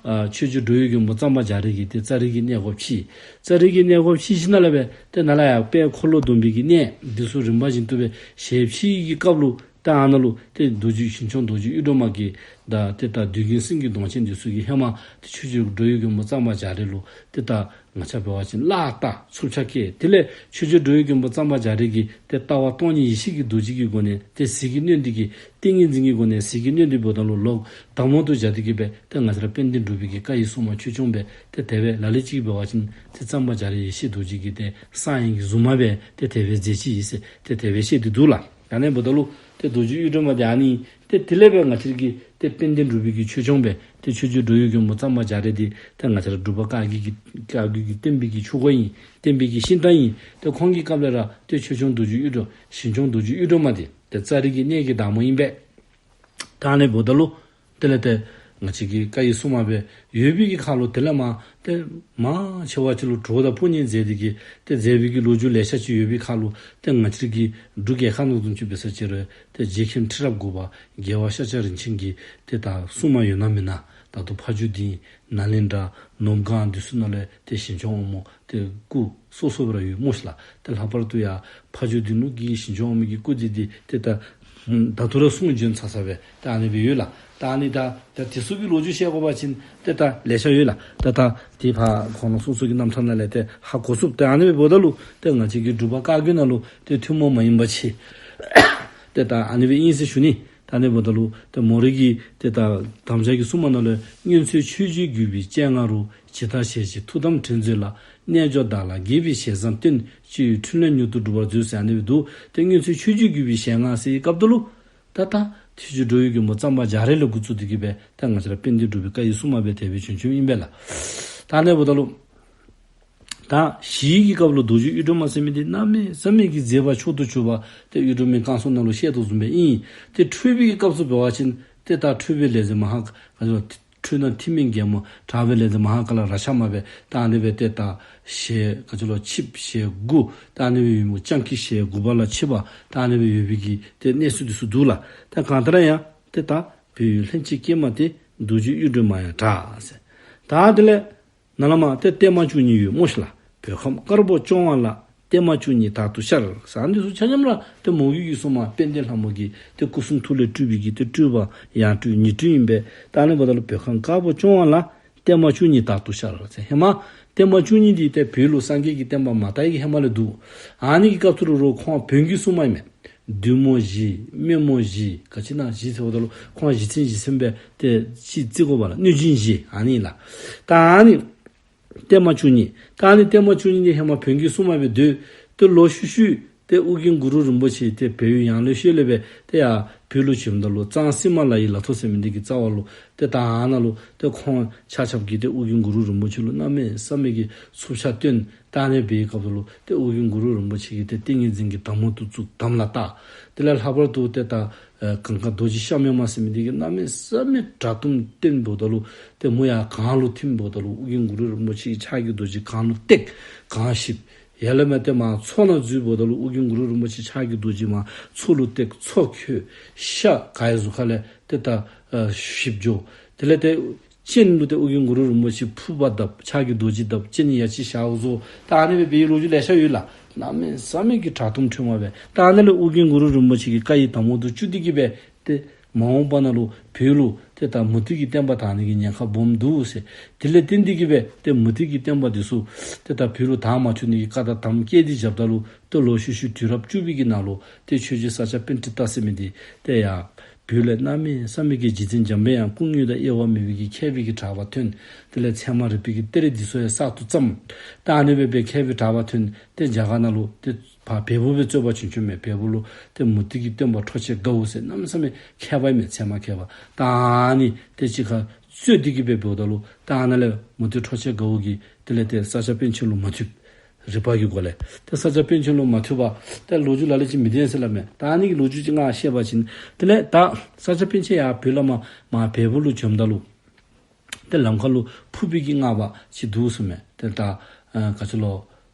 ཨ་ཆོས་རྗེ་འགྲོ་བའི་མགོན་པོ་གཙང་པ་རྒྱ་རས་ཀྱིས་ཏེ་ཙཱ་རི་གི་གནས་སྒོ་ཕྱེ། ཙཱ་རི་གི་གནས་སྒོ་ཕྱེ་ཞིནམ་ལས་སྦེ་ཏེ་ནཱ་ལས་ཡར་དཔལ་འཁོར་ལོ་སྡོམ་པའི་གི་གནས་འདི་ཚུ་རིམ་པ་བཞིན་དུ་སྦེ་ཞལ་ཕྱེ་བའི་གི་སྐབས་ལུ་ད་ཨ་ནཱ་ལུ་ཏེ་རྡོ་རྗེ་ཞིང་སྐྱོང་རྡོ་རྗེ་གཡུ་སྒྲོན་མ་གིས་ད་ཏེ་ད་བདུད་ཀྱི་སེང་གེ་གདོང་ཅན་འདི་ཚུ་གིས་ཧེ་མ་ཏེ་ཆོས་རྗེ་འགྲོ་བའི་མགོན་པོ་གཙང་པ་རྒྱ་རས་ལུ་ཏེ་ད་ང་བཅས་འབད་བ་ཅིན་བློ་བཏང་འཚུབ་ཆ་བསྐྱེད། དེ་ལས་ཆོས་རྗེ་འགྲོ་བའི་མགོན་པོ་གཙང་པ་རྒྱ་རས་ཀྱིས་ཏེ་ལྟ་བ་སྟོང་ཉིད་ཡེ་ཤེས་ཀྱི་རྡོ་རྗེ་གི་སྒོ་ནས་ཏེ་ཟིལ་གྱིས་གནོན་ཏེ་གིས་ཏིང་ངེ་འཛིན་གྱི་སྒོ་ནས་ཟིལ་གྱིས་གནོན་ཏེ་འབདཝ་ད་ལུ་ལོག་བདག་མོ་དུ་བཞག་སྟེ་གིས་སྦེ་ཏེ་ང་བཅས་ར་དཔལ་ལྡན་འབྲུག་པའི་གི་བཀའ་ཡི་སྲུང་མ་ཆོས་སྐྱོང་སྦེ་ཏེ་དེ་སྦེ་ལ་ལུ་ཅིག་འབད་བ་ཅིན་ཏེ་གཙང་པ་རྒྱ་རས་ཡེ་ཤེས་རྡོ་རྗེ་གི་ཏེ་གསང་ཡིན་གྱི་གཟུངས་མ་སྦེ་ཏེ་དེ་སྦེ་མཛད་ཅི་ཟེར་ཏེ་དེ་སྦེ་བཤད་དེ་འདུག་ལགས། ཨ་ནི་འབདཝ་ད་ལུ་ཏེ་རྡོ་རྗེ་གཡུ་སྒྲོན་མ་འདི་ཨ་ནི་ཏེ་དེ་ལས་སྦེ་ང་བཅས་ཀྱི་ཏེ་དཔལ་ལྡན་འབྲུག་པའི་གི་ཆོས་སྐྱོང་སྦེ་ཏེ་ཆོས་རྗེ་འགྲོ་བའི་མགོན་པོ་གཙང་པ་རྒྱ་རས་འདི་ཏེ་ང་བཅས་ར་འབྲུག་པ་བཀའ་བརྒྱུད་ཀྱི་བཀའ་བརྒྱུད་ཀྱི་བསྟན་པའི་གི་ཆུ་འགོ་ཨིན། བསྟན་པའི་གི་ཤིང་རྟ་ཨིན། ཏེ་ཁོང་གི་སྐབས་ལས་ར་ཏེ་ཆོས་སྐྱོང་རྡོ་རྗེ་གཡུ་སྒྲོན་ཞིང་སྐྱོང་རྡོ་རྗེ་གཡུ་སྒྲོན་མ་འདི་ཏེ་ཙཱ་རི་གི་གནས་ཀྱི་བདག་མོ་ཨིན་པས། ད་ཨ་ནི་འབདཝ་ད་ལུ་དེ་ལས་ཏེ་ང་བཅས་ཀྱི་བཀའ་ཡི་སྲུང་མ་སྦེ་ཡོད་པའི་གི་ཁར་ལུ་དེ་ལས་མར་ཏེ་མང་ཆེ་བ་ཅིག་ལུ་གྲོགས་དང་དཔུང་གཉེན་མཛད་དེ་གིས་ཏེ་མཛད་པའི་གི་ལོ་རྒྱུས་ལེ་ཤ་ཅིག་ཡོད་པའི་ཁར་ལུ་ཏེ་ང་བཅས་ཀྱི་འབྲུག་རྒྱལ་ཁབ་ནང་བཟུམ་ཅིག་འབད་ས་ཅིག་རུང་ཏེ་རྗེ་མཁན་ཁྲི་རབས་དགུ་པ་རྒྱལ་བ་ཤཱཀྱ་རིན་ཆེན་གྱི་ཏེ་ད་སྲུང་མ་ཡོད་ན་མེད་ན་ད་ལྟོ་ཕ་ཇོ་སྡིངས་ནཱ་ལེནྡྲ་ནོར་བུ་སྒང་འདི་ཚུ་ནང་ལས་ཏེ་ཞིང་སྐྱོང་དབང་མོ་ཏེ་སྐུ་སོ་སོ་སྦེ་ར་ཡོད་སྨོ་ཤིག་ལགས། ཏེ་ལྷག་པར་དུ་ཡར་ཕ་ཇོ་སྡིངས་ནོར་བུ་གི་ཞིང་སྐྱོང་དབང་མོ་གི་སྐུ་འདི་འདི་ཏེ་ད་ད་ལྟོ་ར་གསུང་བྱོན་ཚར་ཚར་སྦེ་ད་ཨ་ནི་སྦེ་ཡོད་ལགས། ད་ཨ་ནི་ད་ད་དེ་ཚུ་གི་ལོ་རྒྱུས་བཤད་དགོ་པ་ཅིན་ཏེ་ད་ལེ་ཤ་ཡོད་ལགས། ད་ད་དེ་ཕར་ཁོང་ར་སོ་སོ་གི་རྣམ་ཐར་ནང་ལས་ཏེ་ཧ་གོ་ཚུགས། ཏེ་ཨ་ནི་སྦེ་འབདཝ་ད་ལུ་ཏེ་ང་བཅས་ཀྱི་འབྲུག་པ་བཀའ་བརྒྱུད་ནང་ལུ་ཏེ་ཐུན་མོང་མ་ཡིན་པ་ཅིག་ཏེ་ད་ཨ་ནི་སྦེ་ཨིན་ཟེར་ཞུ་ནི། ད་ཨ་ནི་འབདཝ་ད་ལུ་ཏེ་མོ་རའི་གི་ཏེ་ད་དམ་བཅའ་གི་སྲུང་མ་ནང་ལུ་སྔོན་ཚེ་ཆོས་རྗེ་གུས་པའི་སྤྱན་སྔ་རུ། ཇི་ལྟར་ཞལ་བཞེས་ཐུགས་དམ་དྲན་མཛོད་ལ། རྣལ་འབྱོར་བདག་ལ་དགྱེས་པའི་ཞལ་བཟང་སྟོན། སྤྱི་བོའི་འཕྲིན་ལས་མྱུར་དུ་འགྲུབ་པར་མཛོད་ཟེར་ཨ་ནི་སྦེ་འདུག། ཏེ་སྔོན་ཚེ་ཆོས་རྗེ་གུས་པའི་ཞལ་སྔ་ཟེར་བའི་སྐབས་ད་ལུ་ད་ད་ཆོས་རྗེ་འགྲོ་བའི་མགོན་པོ་གཙང་པ་རྒྱ་རས་ལས་འགོ་བཙུགས་ཏེ་གིས་སྦེ་ད་ང་བཅས་ར་དཔལ་ལྡན་འབྲུག་པའི་བཀའ་ཡི་སྲུང་མ་སྦེ་དེ་སྦེ་བྱོན་བྱོནམ་ཨིན་པས་ལགས། ད་ཨ་ནི་འབདཝ་ད་ལུ་ད་ཞི་བའི་གི་སྐབས་ལུ་རྡོ་རྗེ་གཡུ་སྒྲོན་མ་ཟེར་མི་འདི་གནམ་མེད་ས་མེད་ཀྱི་མཛད་པ་མཆོག་ཏུ་གྱུར་པ་ཏེ་གཡུ་སྒྲོན་མའི་བསྐང་གསོ་ནང་ལུ་བཤད་དོ་བཟུམ་སྦེ་ཨིན། ཏེ་ཁྲོས་པའི་གི་སྐབས་སུ་འབད་བ་ཅིན་ཏེ་ད་ཁྲོས་པའི་ལས་མཛད་མ་ཧཱ་ག་ཁྲོས་ན་ཐིམ་པའི་རྒྱལ་མོ། གྲགས་པའི་ལས་མཛད་མ་ཧཱ་ཀཱ་ལ་རཀྵ་མ་སྦེ་ད་ཨ་ནི་སྦེ་ཏེ་ད་ཞལ་ག་ཅི་ལོ་ཆིབས་ཞལ་དགུ་ད་ཨ་ནི་སྦེ་ཡོད་སྨོ། སྤྱང་ཀི་ཞལ་དགུ་པ་ལ་ཆིབས་པ་ད་ཨ་ནི་སྦེ་ཡོད་པའི་གི་ཏེ་གནས་ཚུལ་འདི་ཚུ་འདུག་ལགས། ད་གང་ལྟར་ཡང་ཏེ་ད་བོད་ཡུལ་ལྷན་ཅིག་སྐྱེས་མ་སྟེ། རྡོ་རྗེ་གཡུ་སྒྲོན་མ་ཡང་གྲགས་ཟེར། ད་དེ་ལས་ནཱ་ལས་མར་ཏེ་བརྟན་མ་བཅུ་གཉིས་ཡོད་སྨོ་ཤིག་ལགས། བོད་ཁམས་དཀར་པོ་སྐྱོང་བ་ལ། བརྟན་མ་བཅུ་གཉིས་དག་ཏུ་ཤར་ཟེར། ཨ་ནི་ཚུ་ཆ་མཉམ་ར་ཏེ་མོ་གི་གཡུ་སྲུང་མ་དཔལ་ལྡན་ལྷ་མོ་གི་ཏེ་སྐུ་གསུང་ཐུགས་ལས་སྤྲུལ་པའི་གི་ཏེ་སྤྲུལ་པ་ཡང་སྤྲུལ་ཉིང་སྤྲུལ་ཨིན་པས། ད་ཨ་ནི་འབདཝ་ད་ལུ་བོད་ཁམས་དཀར་པོ་སྐྱོང་བ་ལ། བརྟན་མ་བཅུ་གཉིས་དག་ཏུ་ཤར་ཟེར། ཧེ་མ་བརྟན་མ་བཅུ་གཉིས་འདི་ཏེ་བོད་ལུ་སངས་རྒྱས་ཀྱི་བསྟན་པ་མ་དར་བའི་གི་ཧེ་མ་ལས་འདུག། ཨ་ནི་གི་སྐབས་སུ་རུང་ཁོང་བོན་གྱི་སྲུང་མ་ཨིན་མས། བདུད་མོ་བཞི་སྨན་མོ་བཞི་ག་ཅི་ཨིན་ན་བཞི་ཟེརཝ་ད་ལུ་ཁོང་བཞི་ཚན་བཞི་ཚན་སྦེ་ཏེ་ཅིག་རྩི་དགོ་པས་ལགས། གནོད་སྦྱིན་བཞི་ཨ་ནི་ལགས། ད་ཨ་ནི་བརྟན་མ་བཅུ་གཉིས། ད་ཨ་ནི་བརྟན་མ་བཅུ་གཉིས་འདི་ཧེ་མ་བོན་གྱི་སྲུང་མ་སྦེ་སྡོད། ཏེ་ལོག་ཤུལ་ཤུལ་ཏེ་ཨོ་རྒྱན་གུ་རུ་རིན་པོ་ཆེ་ཏེ་བལ་ཡུལ་ཡང་ལེ་ཤོད་ལས་སྦེ་ཏེ་ཡར་ བོད་ལུ་བྱོནམ་ད་ལུ་གཙང་བསིལ་མ་ལ་ཡི་ལ་ཐོག་ཟེར་མི་འདི་གི་རྩ་བ་ལུ་ཏེ་ད་ཨ་ནཱ་ལུ་ཏེ་ཁོང་ཆ་ཁྱབ་ཀྱིས་ཏེ་ཨོ་རྒྱན་གུ་རུ་རིན་པོ་ཆེ་ལུ་གནམ་མེད་ས་མེད་ཀྱི་འཚུབ་ཆ་བཏོན། ད་ཨ་ནི་སྦེ་སྐབས་ལུ་ཏེ་ཨོ་རྒྱན་གུ་རུ་རིན་པོ་ཆེ་གིས་ཏེ་ཏིང་ངེ་འཛིན་གྱི་དམ་དུ་བཙུགས། དམ་ལ་བཏགས། དེ་ལས་ལྷག་པར་དུ་ཏེ་ད་ཨེ་གངས་དཀར་རྡོ་རྗེ་ཤ་མེད་མ་ཟེར་མི་འདི་གིས་གནམ་མེད་ས་མེད་དྲག་གཏུམ་བཏོན་འབདཝ་ད་ལུ་ཏེ་མོ་ཡར་གངས་ལུ་ཐིམ་འབདཝ་ད་ལུ་ཨོ་རྒྱན་གུ་རུ་རིན་པོ་ཆེ་གི་ཕྱག་གི་རྡོ་རྗེ་གངས་ལུ་བཏེགས། གངས་བཤིག། ཡར་ལས་མར་ཏེ་མར་མཚོ་ནང་འཛུལ་འབདཝ་ད་ལུ་ཨོ་རྒྱན་གུ་རུ་རིན་པོ་ཆེ་ཕྱག་གི་རྡོ་རྗེ་མར་མཚོ་ལུ་བཏེགས། མཚོ་ཁོལ། ཤ་གངས་གཟུགས་ཁ་ལས་ཏེ་ད་ཨ་བཤིག་འགྱོ། དེ་ལས་ཏེ་སྤྱན་ལུ་ཏེ་ཨོ་རྒྱན་གུ་རུ་རིན་པོ་ཆེ་ཕུར་པ་བརྡབས། ཕྱག་གི་རྡོ་རྗེ་བརྡབས། སྤྱན་ཡ་གཅིག་ཞརཝ་བཟོ། ད་ཨ་ནི་སྦེ་འབད་བའི་ལོ་རྒྱུས་ལེ་ཤ་ཡོད་ལགས། གནམ་མེད་ས་མེད་ཀྱི་དྲག་གཏུམ་ཁྲོས་མ་སྦེ། ད་ཨ་ནཱ་ལས་ཨོ་རྒྱན་གུ་རུ་རིན་པོ་ཆེ་གི་བཀའ་ཡི་དམ་འོག་ཏུ་བཅུག་སྟེ་གི་སྦེ་ཏེ་མ་འོངས་པ་ནང་ལུ་བོད་ལུ་ཏེ་ད་མུ་སྟེགས་ཀྱི་བསྟན་པ་དར་ནི་གི་ཉེན་ཁ་སྦོམ་འདུག་ཟེར། དེ་ལས་བརྟེན་ཏེ་གི་སྦེ་ཏེ་མུ་སྟེགས་ཀྱི་བསྟན་པ་འདི་ཚུ་ཏེ་ད་བོད་ལུ་དར་མ་བཅུག་ནི་གི་བཀའ་དང་དམ་བསྐྱེད་དེ་བཞགཔ་ད་ལུ་ཏེ་ལོག་ཤུལ་ཤུལ་དུས་རབས་བཅུ་པའི་གི་ནང་ལུ་ཏེ་ཆོས་རྗེ་ས་སྐྱ་པཎྜི་ཏ་ཟེར་མི་འདི་ཏེ་ཡར་བོད་ལས་གནམ་མེད་ས་མེད་ཀྱི་རྗེ་བཙུན་འཇམ་དཔལ་དབྱངས་སྐུ་དངོས་དང་དབྱེ་བ་མེད་པའི་གི་མཁས་པའི་གི་གྲགས་པ་ཐོན། དེ་ལས་ཚད་མ་རིག་པའི་གི་གཏེར་འདི་ཚུ་ཡང་གསར་དུ་བརྩམས། ད་ཨ་ནི་སྦེ་སྦེ་མཁས་པའི་གྲགས་པ་ཐོན། ཏེ་རྒྱ་གར་ནང་ལུ་ཏེ་ཕར་བལ་པོ་སྦེ་རྩོད་པ་བྱུང་བྱུངམ་མས། བལ་པོ་ལུ་ཏེ་མུ་སྟེགས་ཀྱི་སྟོན་པ་འཕྲོག་བྱེད་དགའ་བོ་ཟེར་གནམ་མེད་ས་མེད་མཁས་པ་ཨིན་མས། ཚད་མ་མཁས་པ། ད་ཨ་ནི་ཏེ་གཅིག་ཁར་རྩོད་དེ་གི་སྦེ་འབདཝ་ད་ལུ་ད་ཨ་ནཱ་ལས་མུ་སྟེགས་འཕྲོག་བྱེད་དགའ་བོ་གིས་དེ་ལས་ཏེ་ས་སྐྱ་པཎ་ཆེན་ལུ་མ་ཐུབ། རིག་པ་གི་སྒོ་ལས་ཏེ་ས་སྐྱ་པཎ་ཆེན་ལུ་མ་ཐུབ་པར་ཏེ་ལོ་རྒྱུས་ལ་ལུ་ཅིག་མི་བདེན་ཟེར་སླབ་མས། ད་ཨ་ནི་གི་ལོ་རྒྱུས་ཅིག་ང་བཤད་པ་ཅིན་དེ་ལས་ད་ས་སྐྱ་པཎ་ཆེན་ཡར་བོད་ལས་མར་མར་བལ་པོ་ལུ་བྱོནམ་ད་ལུ་ཏེ་ལམ་ཁ་ལུ་ཕུར་པའི་གི་སྔགས་པ་ཅིག་འདུག་ཟེར་མས། ཏེ་ད་ཨ་ག་ཅི་ལོ་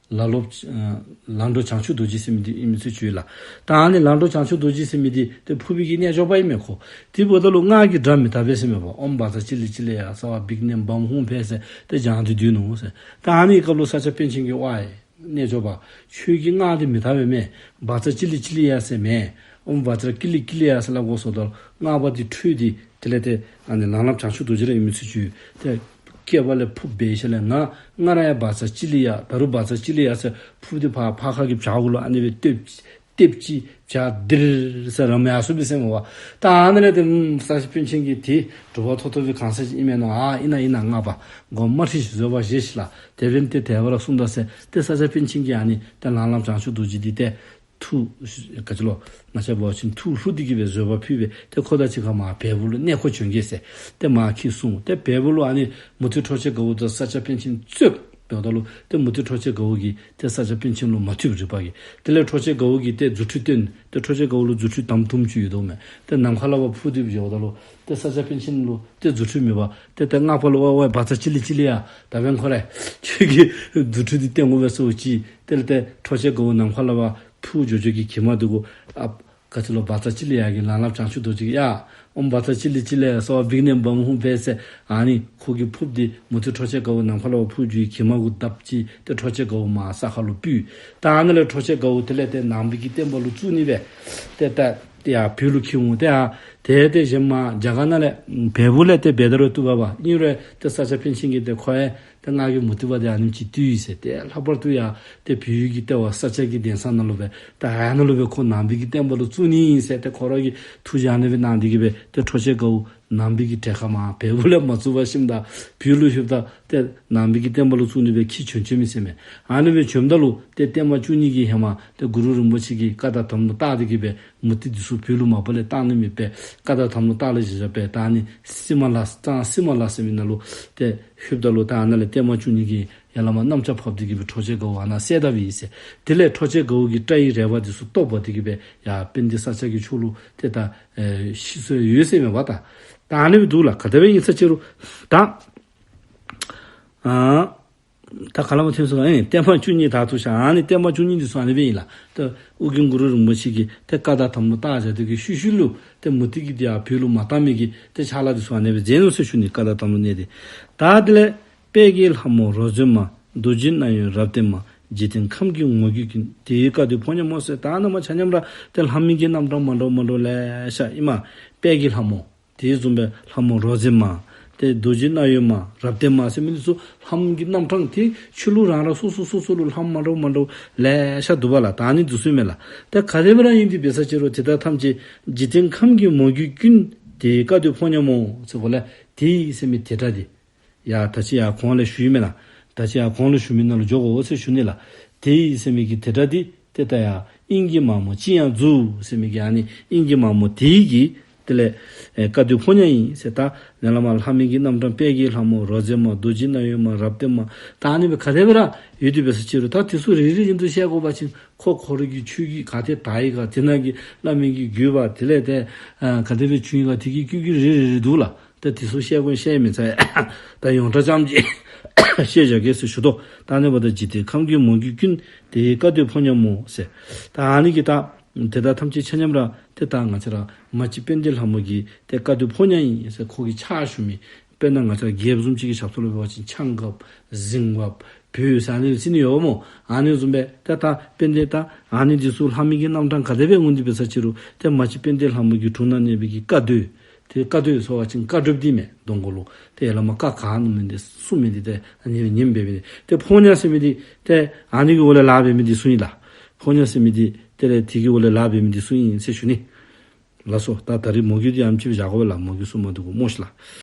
ལ་ལོ་ཨ་ལང་གྲོ་བྱང་ཆུབ་རྡོ་རྗེ་ཟེར་མི་འདི་ཨིན་མི་ཚུལ་ཅིག་ཡོད་ལགས། ད་ཨ་ནི་ལང་གྲོ་བྱང་ཆུབ་རྡོ་རྗེ་ཟེར་མི་འདི་ཏེ་ཕུར་པའི་གི་རྣལ་འབྱོར་པ་ཨིན་མས་ཁོ། དེ་འབདཝ་ད་ལུ་སྔགས་ཀྱི་སྒྲ་མི་དག་པས་ཟེར་མས་པ། ཨོཾ་བཛྲ་ཅི་ལི་ཅི་ལི་ཡ་སྭཱ་ཧཱ་བིགྷྣེ་བཱཾ་ཧཱུྃ་ཕཊ་ཟེར་ཏེ་བགྱང་སྟེ་སྡོད་ནུག་ཟེར། ད་ཨ་ནི་སྐབས་ལུ་ས་སྐྱ་པཎ་ཆེན་གྱིས་ཝའི་རྣལ་འབྱོར་པ། ཁྱོད་ཀྱི་སྔགས་འདི་མི་དག་པས་མས། བཛྲ་ཅི་ལི་ཅི་ལི་ཡ་ཟེར་མས། ཨོཾ་བཛྲ་ཀི་ལི་ཀི་ལི་ཡ་ཟེར་སླབ་དགོ་ཟེརཝ་ད་ལུ་སྔགས་པ་འདི་ཁྲོས་ཏེ་དེ་ལས་ཏེ་ཨ་ནི་ལང་ལམ་བྱང་ཆུབ་རྡོ་རྗེ་ར་ཨིན་མི་ཚུལ་ཅིག་ཏེ་སྐེད་པ་ལས་ཕུརཔ་འབལ་ཞིནམ་ལས་ང་ང་ར་ཡང་བཛྲ་ཅི་ལི་ཡ་ད་རུང་བཛྲ་ཅི་ལི་ཡ་ཟེར་ཕུརཔ་འདི་ཕར་ཕར་ཁ་གི་བྱག་གུ་ལུ་ཨ་ནི་སྦེ་གཏོར་གཏོར་ཅི། བྱག་ལྡིར་ཟེར་རམ་ཡར་སོང་པས་ཟེར་མས་པ། ད་ཨ་ནི་ལས་ཏེ་ས་སྐྱ་པཎ་ཆེན་གྱིས་ཏེ་གྲུབ་པ་ཐོབ་ཐོབ་པའི་གང་ཟག་ཅིག་ཨིན་མས་མནོ། ཨ་ཨིན་ན་ཨིན་ན་སྔགས་པ་དགོངསམ་མ་ཁྲེལ་ཞིག་བཟོད་པ་བཞེས་ཤིག་ལགས། དེ་འབདན་ཏེ་དེ་སྦེ་ར་གསུངས་ད་ཟེར་ཏེ་ས་སྐྱ་པཎ་ཆེན་གྱིས་ཨ་ནི་ཏེ་ལང་ལམ་བྱང་ཆུབ་རྡོ་རྗེ་འདི་ཏེ་ཐུགས་ག་ཅི་ལོ་ང་བཅས་འབད་བ་ཅིན་ཐུགས་ལྷུར་ཏེ་གི་སྦེ་བཟོད་པ་ཕུལ་སྦེ་ཏེ་ཁོ་དང་གཅིག་ཁར་མར་བལ་པོ་ལུ་གནས་སྐོར་བྱོན་གེ་ཟེར་ཏེ་མར་འཁྱིད་སོང་། ཏེ་བལ་པོ་ལུ་ཨ་ནི་མུ་སྟེགས་འཕྲོག་བྱེད་དགའ་བོ་དང་ས་སྐྱ་པཎ་ཆེན་རྩོད་འབདཝ་ད་ལུ་ཏེ་མུ་སྟེགས་འཕྲོག་བྱེད་དགའ་བོ་གིས་ཏེ་ས་སྐྱ་པཎ་ཆེན་ལུ་མ་ཐུབ། རིག་པ་གིས། དེ་ལས་འཕྲོག་བྱེད་དགའ་བོ་གིས་ཏེ་རྫུ་འཕྲུལ་སྟོན། ཏེ་འཕྲོག་བྱེད་དགའ་བོ་ལུ་རྫུ་འཕྲུལ་དམ་དུམ་ཅིག་ཡོད་དོ་མས། ཏེ་ནམ་མཁའ་ལས་ཕར་འཕུར་ཏེ་འགྱོཝ་ད་ལུ་ཏེ་ས་སྐྱ་པཎ་ཆེན་ལུ་ཏེ་རྫུ་འཕྲུལ་མེད་པར་ཏེ་ཏེ་སྔགས་པ་ལུ་ཝའི་ཝའི་བཛྲ་ཅི་ལི་ཅི་ལི་ཡ་ད་འབདན་ཁོ་ར་ཁྱོད་ཀྱི་རྫུ་འཕྲུལ་འདི་སྟོན་དགོ་པས་ཟེར་ཅི། དེ་ལས་ཏེ་འཕྲོག་བྱེད་དགའ་བོ་ནམ་མཁའ་ལས་ཕར་འཕུར་འགྱོ་འགྱོ་གི་གྱིབ་མ་འདི་གུ་ཨ་ག་ཅི་ལོ་བཛྲ་ཅི་ལི་ཡ་གིས་ལང་ལམ་བྱང་ཆུབ་རྡོ་རྗེ་གིས་ཡ་ཨོཾ་བཛྲ་ཅི་ལི་ཅི་ལི་ཡ་སྭཱ་ཧཱ་བིགྷྣེ་བཱཾ་ཧཱུྃ་ཕཊ་ཟེར་ཨ་ནི་ཁོ་གི་ཕུརཔ་འདི་མུ་སྟེགས་འཕྲོག་བྱེད་དགའ་བོ་ནམ་མཁའ་ལས་ཕར་འཕུར་འགྱོ་གི་གྱིབ་མ་གུ་བརྡབ་ཅི། ཏེ་འཕྲོག་བྱེད་དགའ་བོ་མར་ས་ཁ་ལུ་བུད། ད་ཨ་ནི་ལས་འཕྲོག་བྱེད་དགའ་བོ་དེ་ལས་ཏེ་ནང་པའི་གི་བསྟན་པ་ལུ་བཙུགས་ནི་སྦེ་ཏེ་ད་ཏེ་ཡར་བོད་ལུ་འཁྱིད་འོང་། ཏེ་ཡར་ཏེ་ཏེ་གཞན་མར་རྒྱ་གར་ནང་ལས་བལ་པོ་ལས་ཏེ་འབད་ད་རུང་བཏུབ་པས་པ། ཨིན་རུང་ཏེ་ས་སྐྱ་པཎ་ཆེན་གྱིས་ཏེ་ཁོ་ཡང་ཏེ་ང་གིས་མུ་སྟེགས་པ་འདི་ཨ་ནེམ་ཅིག་བཏུལ་ཡི་ཟེར། ཏེ་ལྷག་པར་དུ་ཡང་ཏེ་བོད་ཡུལ་གྱི་ལྟེ་བ་ས་སྐྱ་གི་གདན་ས་ནང་ལུ་སྦེ་ད་ཨ་ནཱ་ལུ་སྦེ་ཁོ་ནང་པའི་གི་བསྟན་པ་ལུ་བཙུགས་ནི་ཨིན་ཟེར་ཏེ་ཁོ་ར་གིས་ཐུགས་བཞེད་ཨ་ནི་སྦེ་གནང་སྟེ་གི་སྦེ་ཏེ་འཕྲོག་བྱེད་དགའ་བོ་ནང་པའི་གི་གྲལ་ཁར་མར་བལ་པོ་ལས་མ་བཙུགས་པར་ཞིནམ་ད་བོད་ལུ་ལྷོདཔ་ད་ཏེ་ནང་པའི་གི་བསྟན་པ་ལུ་བཙུགས་ནི་སྦེ་འཁྱིད་བྱོན་བྱོནམ་ཨིན་ཟེར་མས། ཨ་ནི་སྦེ་བྱོནམ་ད་ལུ་ཏེ་བསྟན་མ་བཅུ་གཉིས་ཀྱི་ཧེ་མ་ཏེ་གུ་རུ་རིན་པོ་ཆེ་གིས་བཀའ་དང་དམ་ལུ་བཏགས་ཏེ་གི་སྦེ་མུ་སྟེགས་འདི་ཚུ་བོད་ལུ་མ་པ་ལས་བཏང་ནི་མེད་པས། བཀའ་དང་དམ་ལུ་བཏགས་ལ་བཞག་བཞགཔ་སྦེ་ད་ཨ་ནི་བསིལ་མ་ལ་གཙང་བསིལ་མ་ལ་ཟེར་མི་ནང་ལུ་ཏེ་ལྷོདཔ་ད་ལུ་ད་ཨ་ནཱ་ལས་བསྟན་མ་བཅུ་གཉིས་ཀྱིས་ཡར་ལས་མར་གནམ་ལྕགས་ཕབ་སྟེ་གི་སྦེ་འཕྲོག་བྱེད་དགའ་བོ་ཨ་ནཱ་བསད་ད་པས་ཟེར། དེ་ལས་འཕྲོག་བྱེད་དགའ་བོ་གིས་སྐྲ་ཡི་རལ་པ་འདི་ཚུ་བཏོག་འབག་སྟེ་གི་སྦེ་ཡར་དཔལ་ལྡན་ས་སྐྱ་གི་ཕྱོགས་ལུ་ཏེ་ད་ཨེ་ཤི་སོ་ཡོད་ཟེར་མས་པ། ད་ད་ཨ་ནི་སྦེ་འདུག་ལགས། ག་དེ་སྦེ་ཨིན་ས་ཅི་རུང་ད་ཨ་ད་ག་ལས་མར་ཐོན་སོང་། ཨེ་བསྟན་མ་བཅུ་གཉིས་དག་ཏུ་བཞག། ཨ་ནི་བསྟན་མ་བཅུ་གཉིས་འདི་ཚུ་ཨ་ནི་སྦེ་ཨིན་ལགས། ཏེ་ཨོ་རྒྱན་གུ་རུ་རིན་པོ་ཆེ་གིས་ཏེ་བཀའ་དང་དམ་ལུ་བཏགས་བཞག་སྟེ་གི་ཤུལ་ཤུལ་ལུ་ཏེ་མུ་སྟེགས་ཀྱིས་འདི་ཡར་བོད་ལུ་མ་བཏང་མི་གི་ཏེ་ཕྱག་ལཱ་འདི་ཚུ་ཨ་ནི་སྦེ་མཛད་ནུག་ཟེར་ཞུ་ནི། བཀའ་དང་དམ་ལུ་གནས་ཏེ། ད་དེ་ལས་དཔལ་གྱི་ལྷ་མོ་རོ་ཟན་མ། རྡོ་རྗེ་སྣ་ཡོད་རབ་བརྟན་མ། འཇིག་རྟེན་ཁམས་ཀྱི་ངོ་བོརྒྱུད་ཀུན། དེ་ཡི་བཀའ་སྡོད་ཕོ་ཉ་མོ་ཟེར། ད་ནཱ་མར་ཆ་མཉམ་ར་ཏེ་ལྷ་མོའི་གི་རྣམ་གྲངས་མ་འདྲཝ་མ་འདྲཝ་ལེ་ཤ་ཨིན་མས། དཔལ་གྱི་ལྷ་མོ། དེ་བཟུམ་སྦེ་ལྷ་མོ་རོ་ཟན་མ། ཏེ་རྡོ་རྗེ་སྣ་ཡོད་མ། རབ་བརྟན་མ་ཟེར་མི་འདི་ཚུ་ལྷ་མོའི་གི་རྣམ་གྲངས་ཏེ་ཆོས་ལུགས་རང་རང་སོ་སོ་སོ་སོ་ལུ་ལྷ་མོ་མ་འདྲཝ་མ་འདྲཝ་ལེ་ཤ་འདུག་པ་ལགས། ད་ཨ་ནི་འདི་ཚུ་ཨིན་མས་ལགས། ཏེ་ག་དེ་སྦེ་ར་ཨིན་ཏེ་འབད་ས་ཅི་རུང་དེ་དག་ཐམས་ཅད་འཇིག་རྟེན་ཁམས་ཀྱི་ངོ་བོརྒྱུད་ཀུན། དེ་ཡི་བཀའ་སྡོད་ཕོ་ཉ་མོ་ཟེར་གོ་ལགས། དེ་ཡི་ཟེར་མི་དེ་སྒྲ་འདི། ཡ་ད་ཅི་ཡར་གོང་ལས་ཞུ་ཡི་མེན་ན། ད་ཅི་ཡར་གོང་ལས་ཞུ་མི་ནང་ལུ་འགྱོ་དགོ་ཟེར་ཞུ་ནི་ལགས། དེ་ཡི་ཟེར་མི་གི་དེ་སྒྲ་འདི་ཏེ་ད་ཡར་ དབྱིངས་ཀྱི་མ་མོ་ཅི་ཡང་རྫུ་ཟེར་མི་གི་ཨ་ནི་དབྱིངས་ཀྱི་མ་མོ་དེ་གི་དེ་ལས་ཨེ་བཀའ་སྡོད་ཕོ་ཉ་ཨིན་ཟེར། ད་ནཱ་ལས་མར་ལྷ་མོའི་གི་རྣམ་གྲངས་དཔལ་གྱི་ལྷ་མོ་རོ་ཛེ་མ་རྡོ་རྗེ་སྣ་བའི་མ་རབ་བརྟན་མ་ད་ཨ་ནི་སྦེ་ག་དེ་སྦེ་ར་ཡོད་དེ་འབད་ས་ཅི་རུང་ད་དེ་ཚུ་རེ་རེ་བཞིན་དུ་བཤད་དགོ་པ་ཅིན་ཁོ་ཁོ་རའི་གི་ཆོས་ཀྱི་ག་ཏེ་དར་ཡི་ག་དེ་ནང་གི་བླ་མའི་གི་བརྒྱུད་པ་དེ་ལས་ཏེ་ཨ་ག་དེ་སྦེ་བྱུང་ཡི་ག་དེ་གི་བརྒྱུད་བརྒྱུད་རེ་རེ་རེ་འདུག་ལགས། ད་དེ་ཚུ་བཤད་དགོ་བཤད་མི་ཚར་ཡ། ད་ཡོངས་གྲགས་ཙམ་ཅིག་བཤད་བཞག་གེ་ཟེར་ཞུ་དོ། ད་ཨ་ནི་འབདཝ་ད་འཇིག་རྟེན་ཁམས་ཀྱི་མོ་རྒྱུད་ཀུན། དེ་ཡི་བཀའ་སྡོད་ཕོ་ཉ་མོ་ཟེར། ད་ཨ་ནི་གི་ད་དེ་དག་ཐམས་ཅད་ཆ་མཉམ་ར་ཏེ་ད་ང་བཅས་ར་མ་གཅིག་དཔལ་ལྡན་ལྷ་མོ་གི་ཏེ་བཀའ་སྡོད་ཕོ་ཉ་ཨིན་ཟེར། ཁོ་གི་ཕྱག་ཞུ་མི་དཔེར་ན་ང་བཅས་ར་རྒྱལཔོ་བཟུམ་ཅིག་གི་ཞབས་ཏོག་ལུ་འབད་བ་ཅིན་ཆང་བཀབ་གཟིམ་བཀབ་བོད་ཟེར་ཨ་ནི་ཟེར་ནི་ཡོད་སྨོ། ཨ་ནི་བཟུམ་སྦེ་ཏེ་ད་དཔལ་ལྡན་ད་ཨ་ནི་འདི་ཚུ་ལྷ་མོའི་གི་རྣམ་གྲངས་ག་དེ་སྦེ་འོང་དེ་འབད་ས་ཅི་རུང་ཏེ་མ་གཅིག་དཔལ་ལྡན་ལྷ་མོ་གི་དྲུང་ན་གནས་པའི་གི་བཀའ་སྡོད། ཏེ་བཀའ་སྡོད་ཟེར་བ་ཅིན་བཀའ་སྒྲུབ་འདི་མས། གདོང་ཁ་ལུ་ཏེ་ཡ་ལ་མ་བཀའ་ག་གནང་མི་འདི་གསུང་མི་འདི་ཏེ་ཨ་ནི་ཉན་འབད་མི་འདི། ཏེ་ཕོ་ཉ་ཟེར་མི་འདི་ཏེ་ཨ་ནི་གི་འོག་ལས་ལཱ་འབད་མི་འདི་ཚུ་ཨིན་ལགས། ཕོ་ཉ་ཟེར་མི་འདི་ཏེ་ལས་དེ་གི་འོག་ལས་ལཱ་འབད་མི་འདི་ཚུ་ཨིན་ཟེར་ཞུ་ནི། ལགས་སོ། ད་ད་རིས་མོ་རྒྱུད་འདི་ཨ་ནེམ་ཅིག་སྦེ་བཞག་དགོ་པས་ལགས། མོ་རྒྱུད་གསུང་མ་བཏུབ་གོ་སྨོ་ཤིག་ལགས།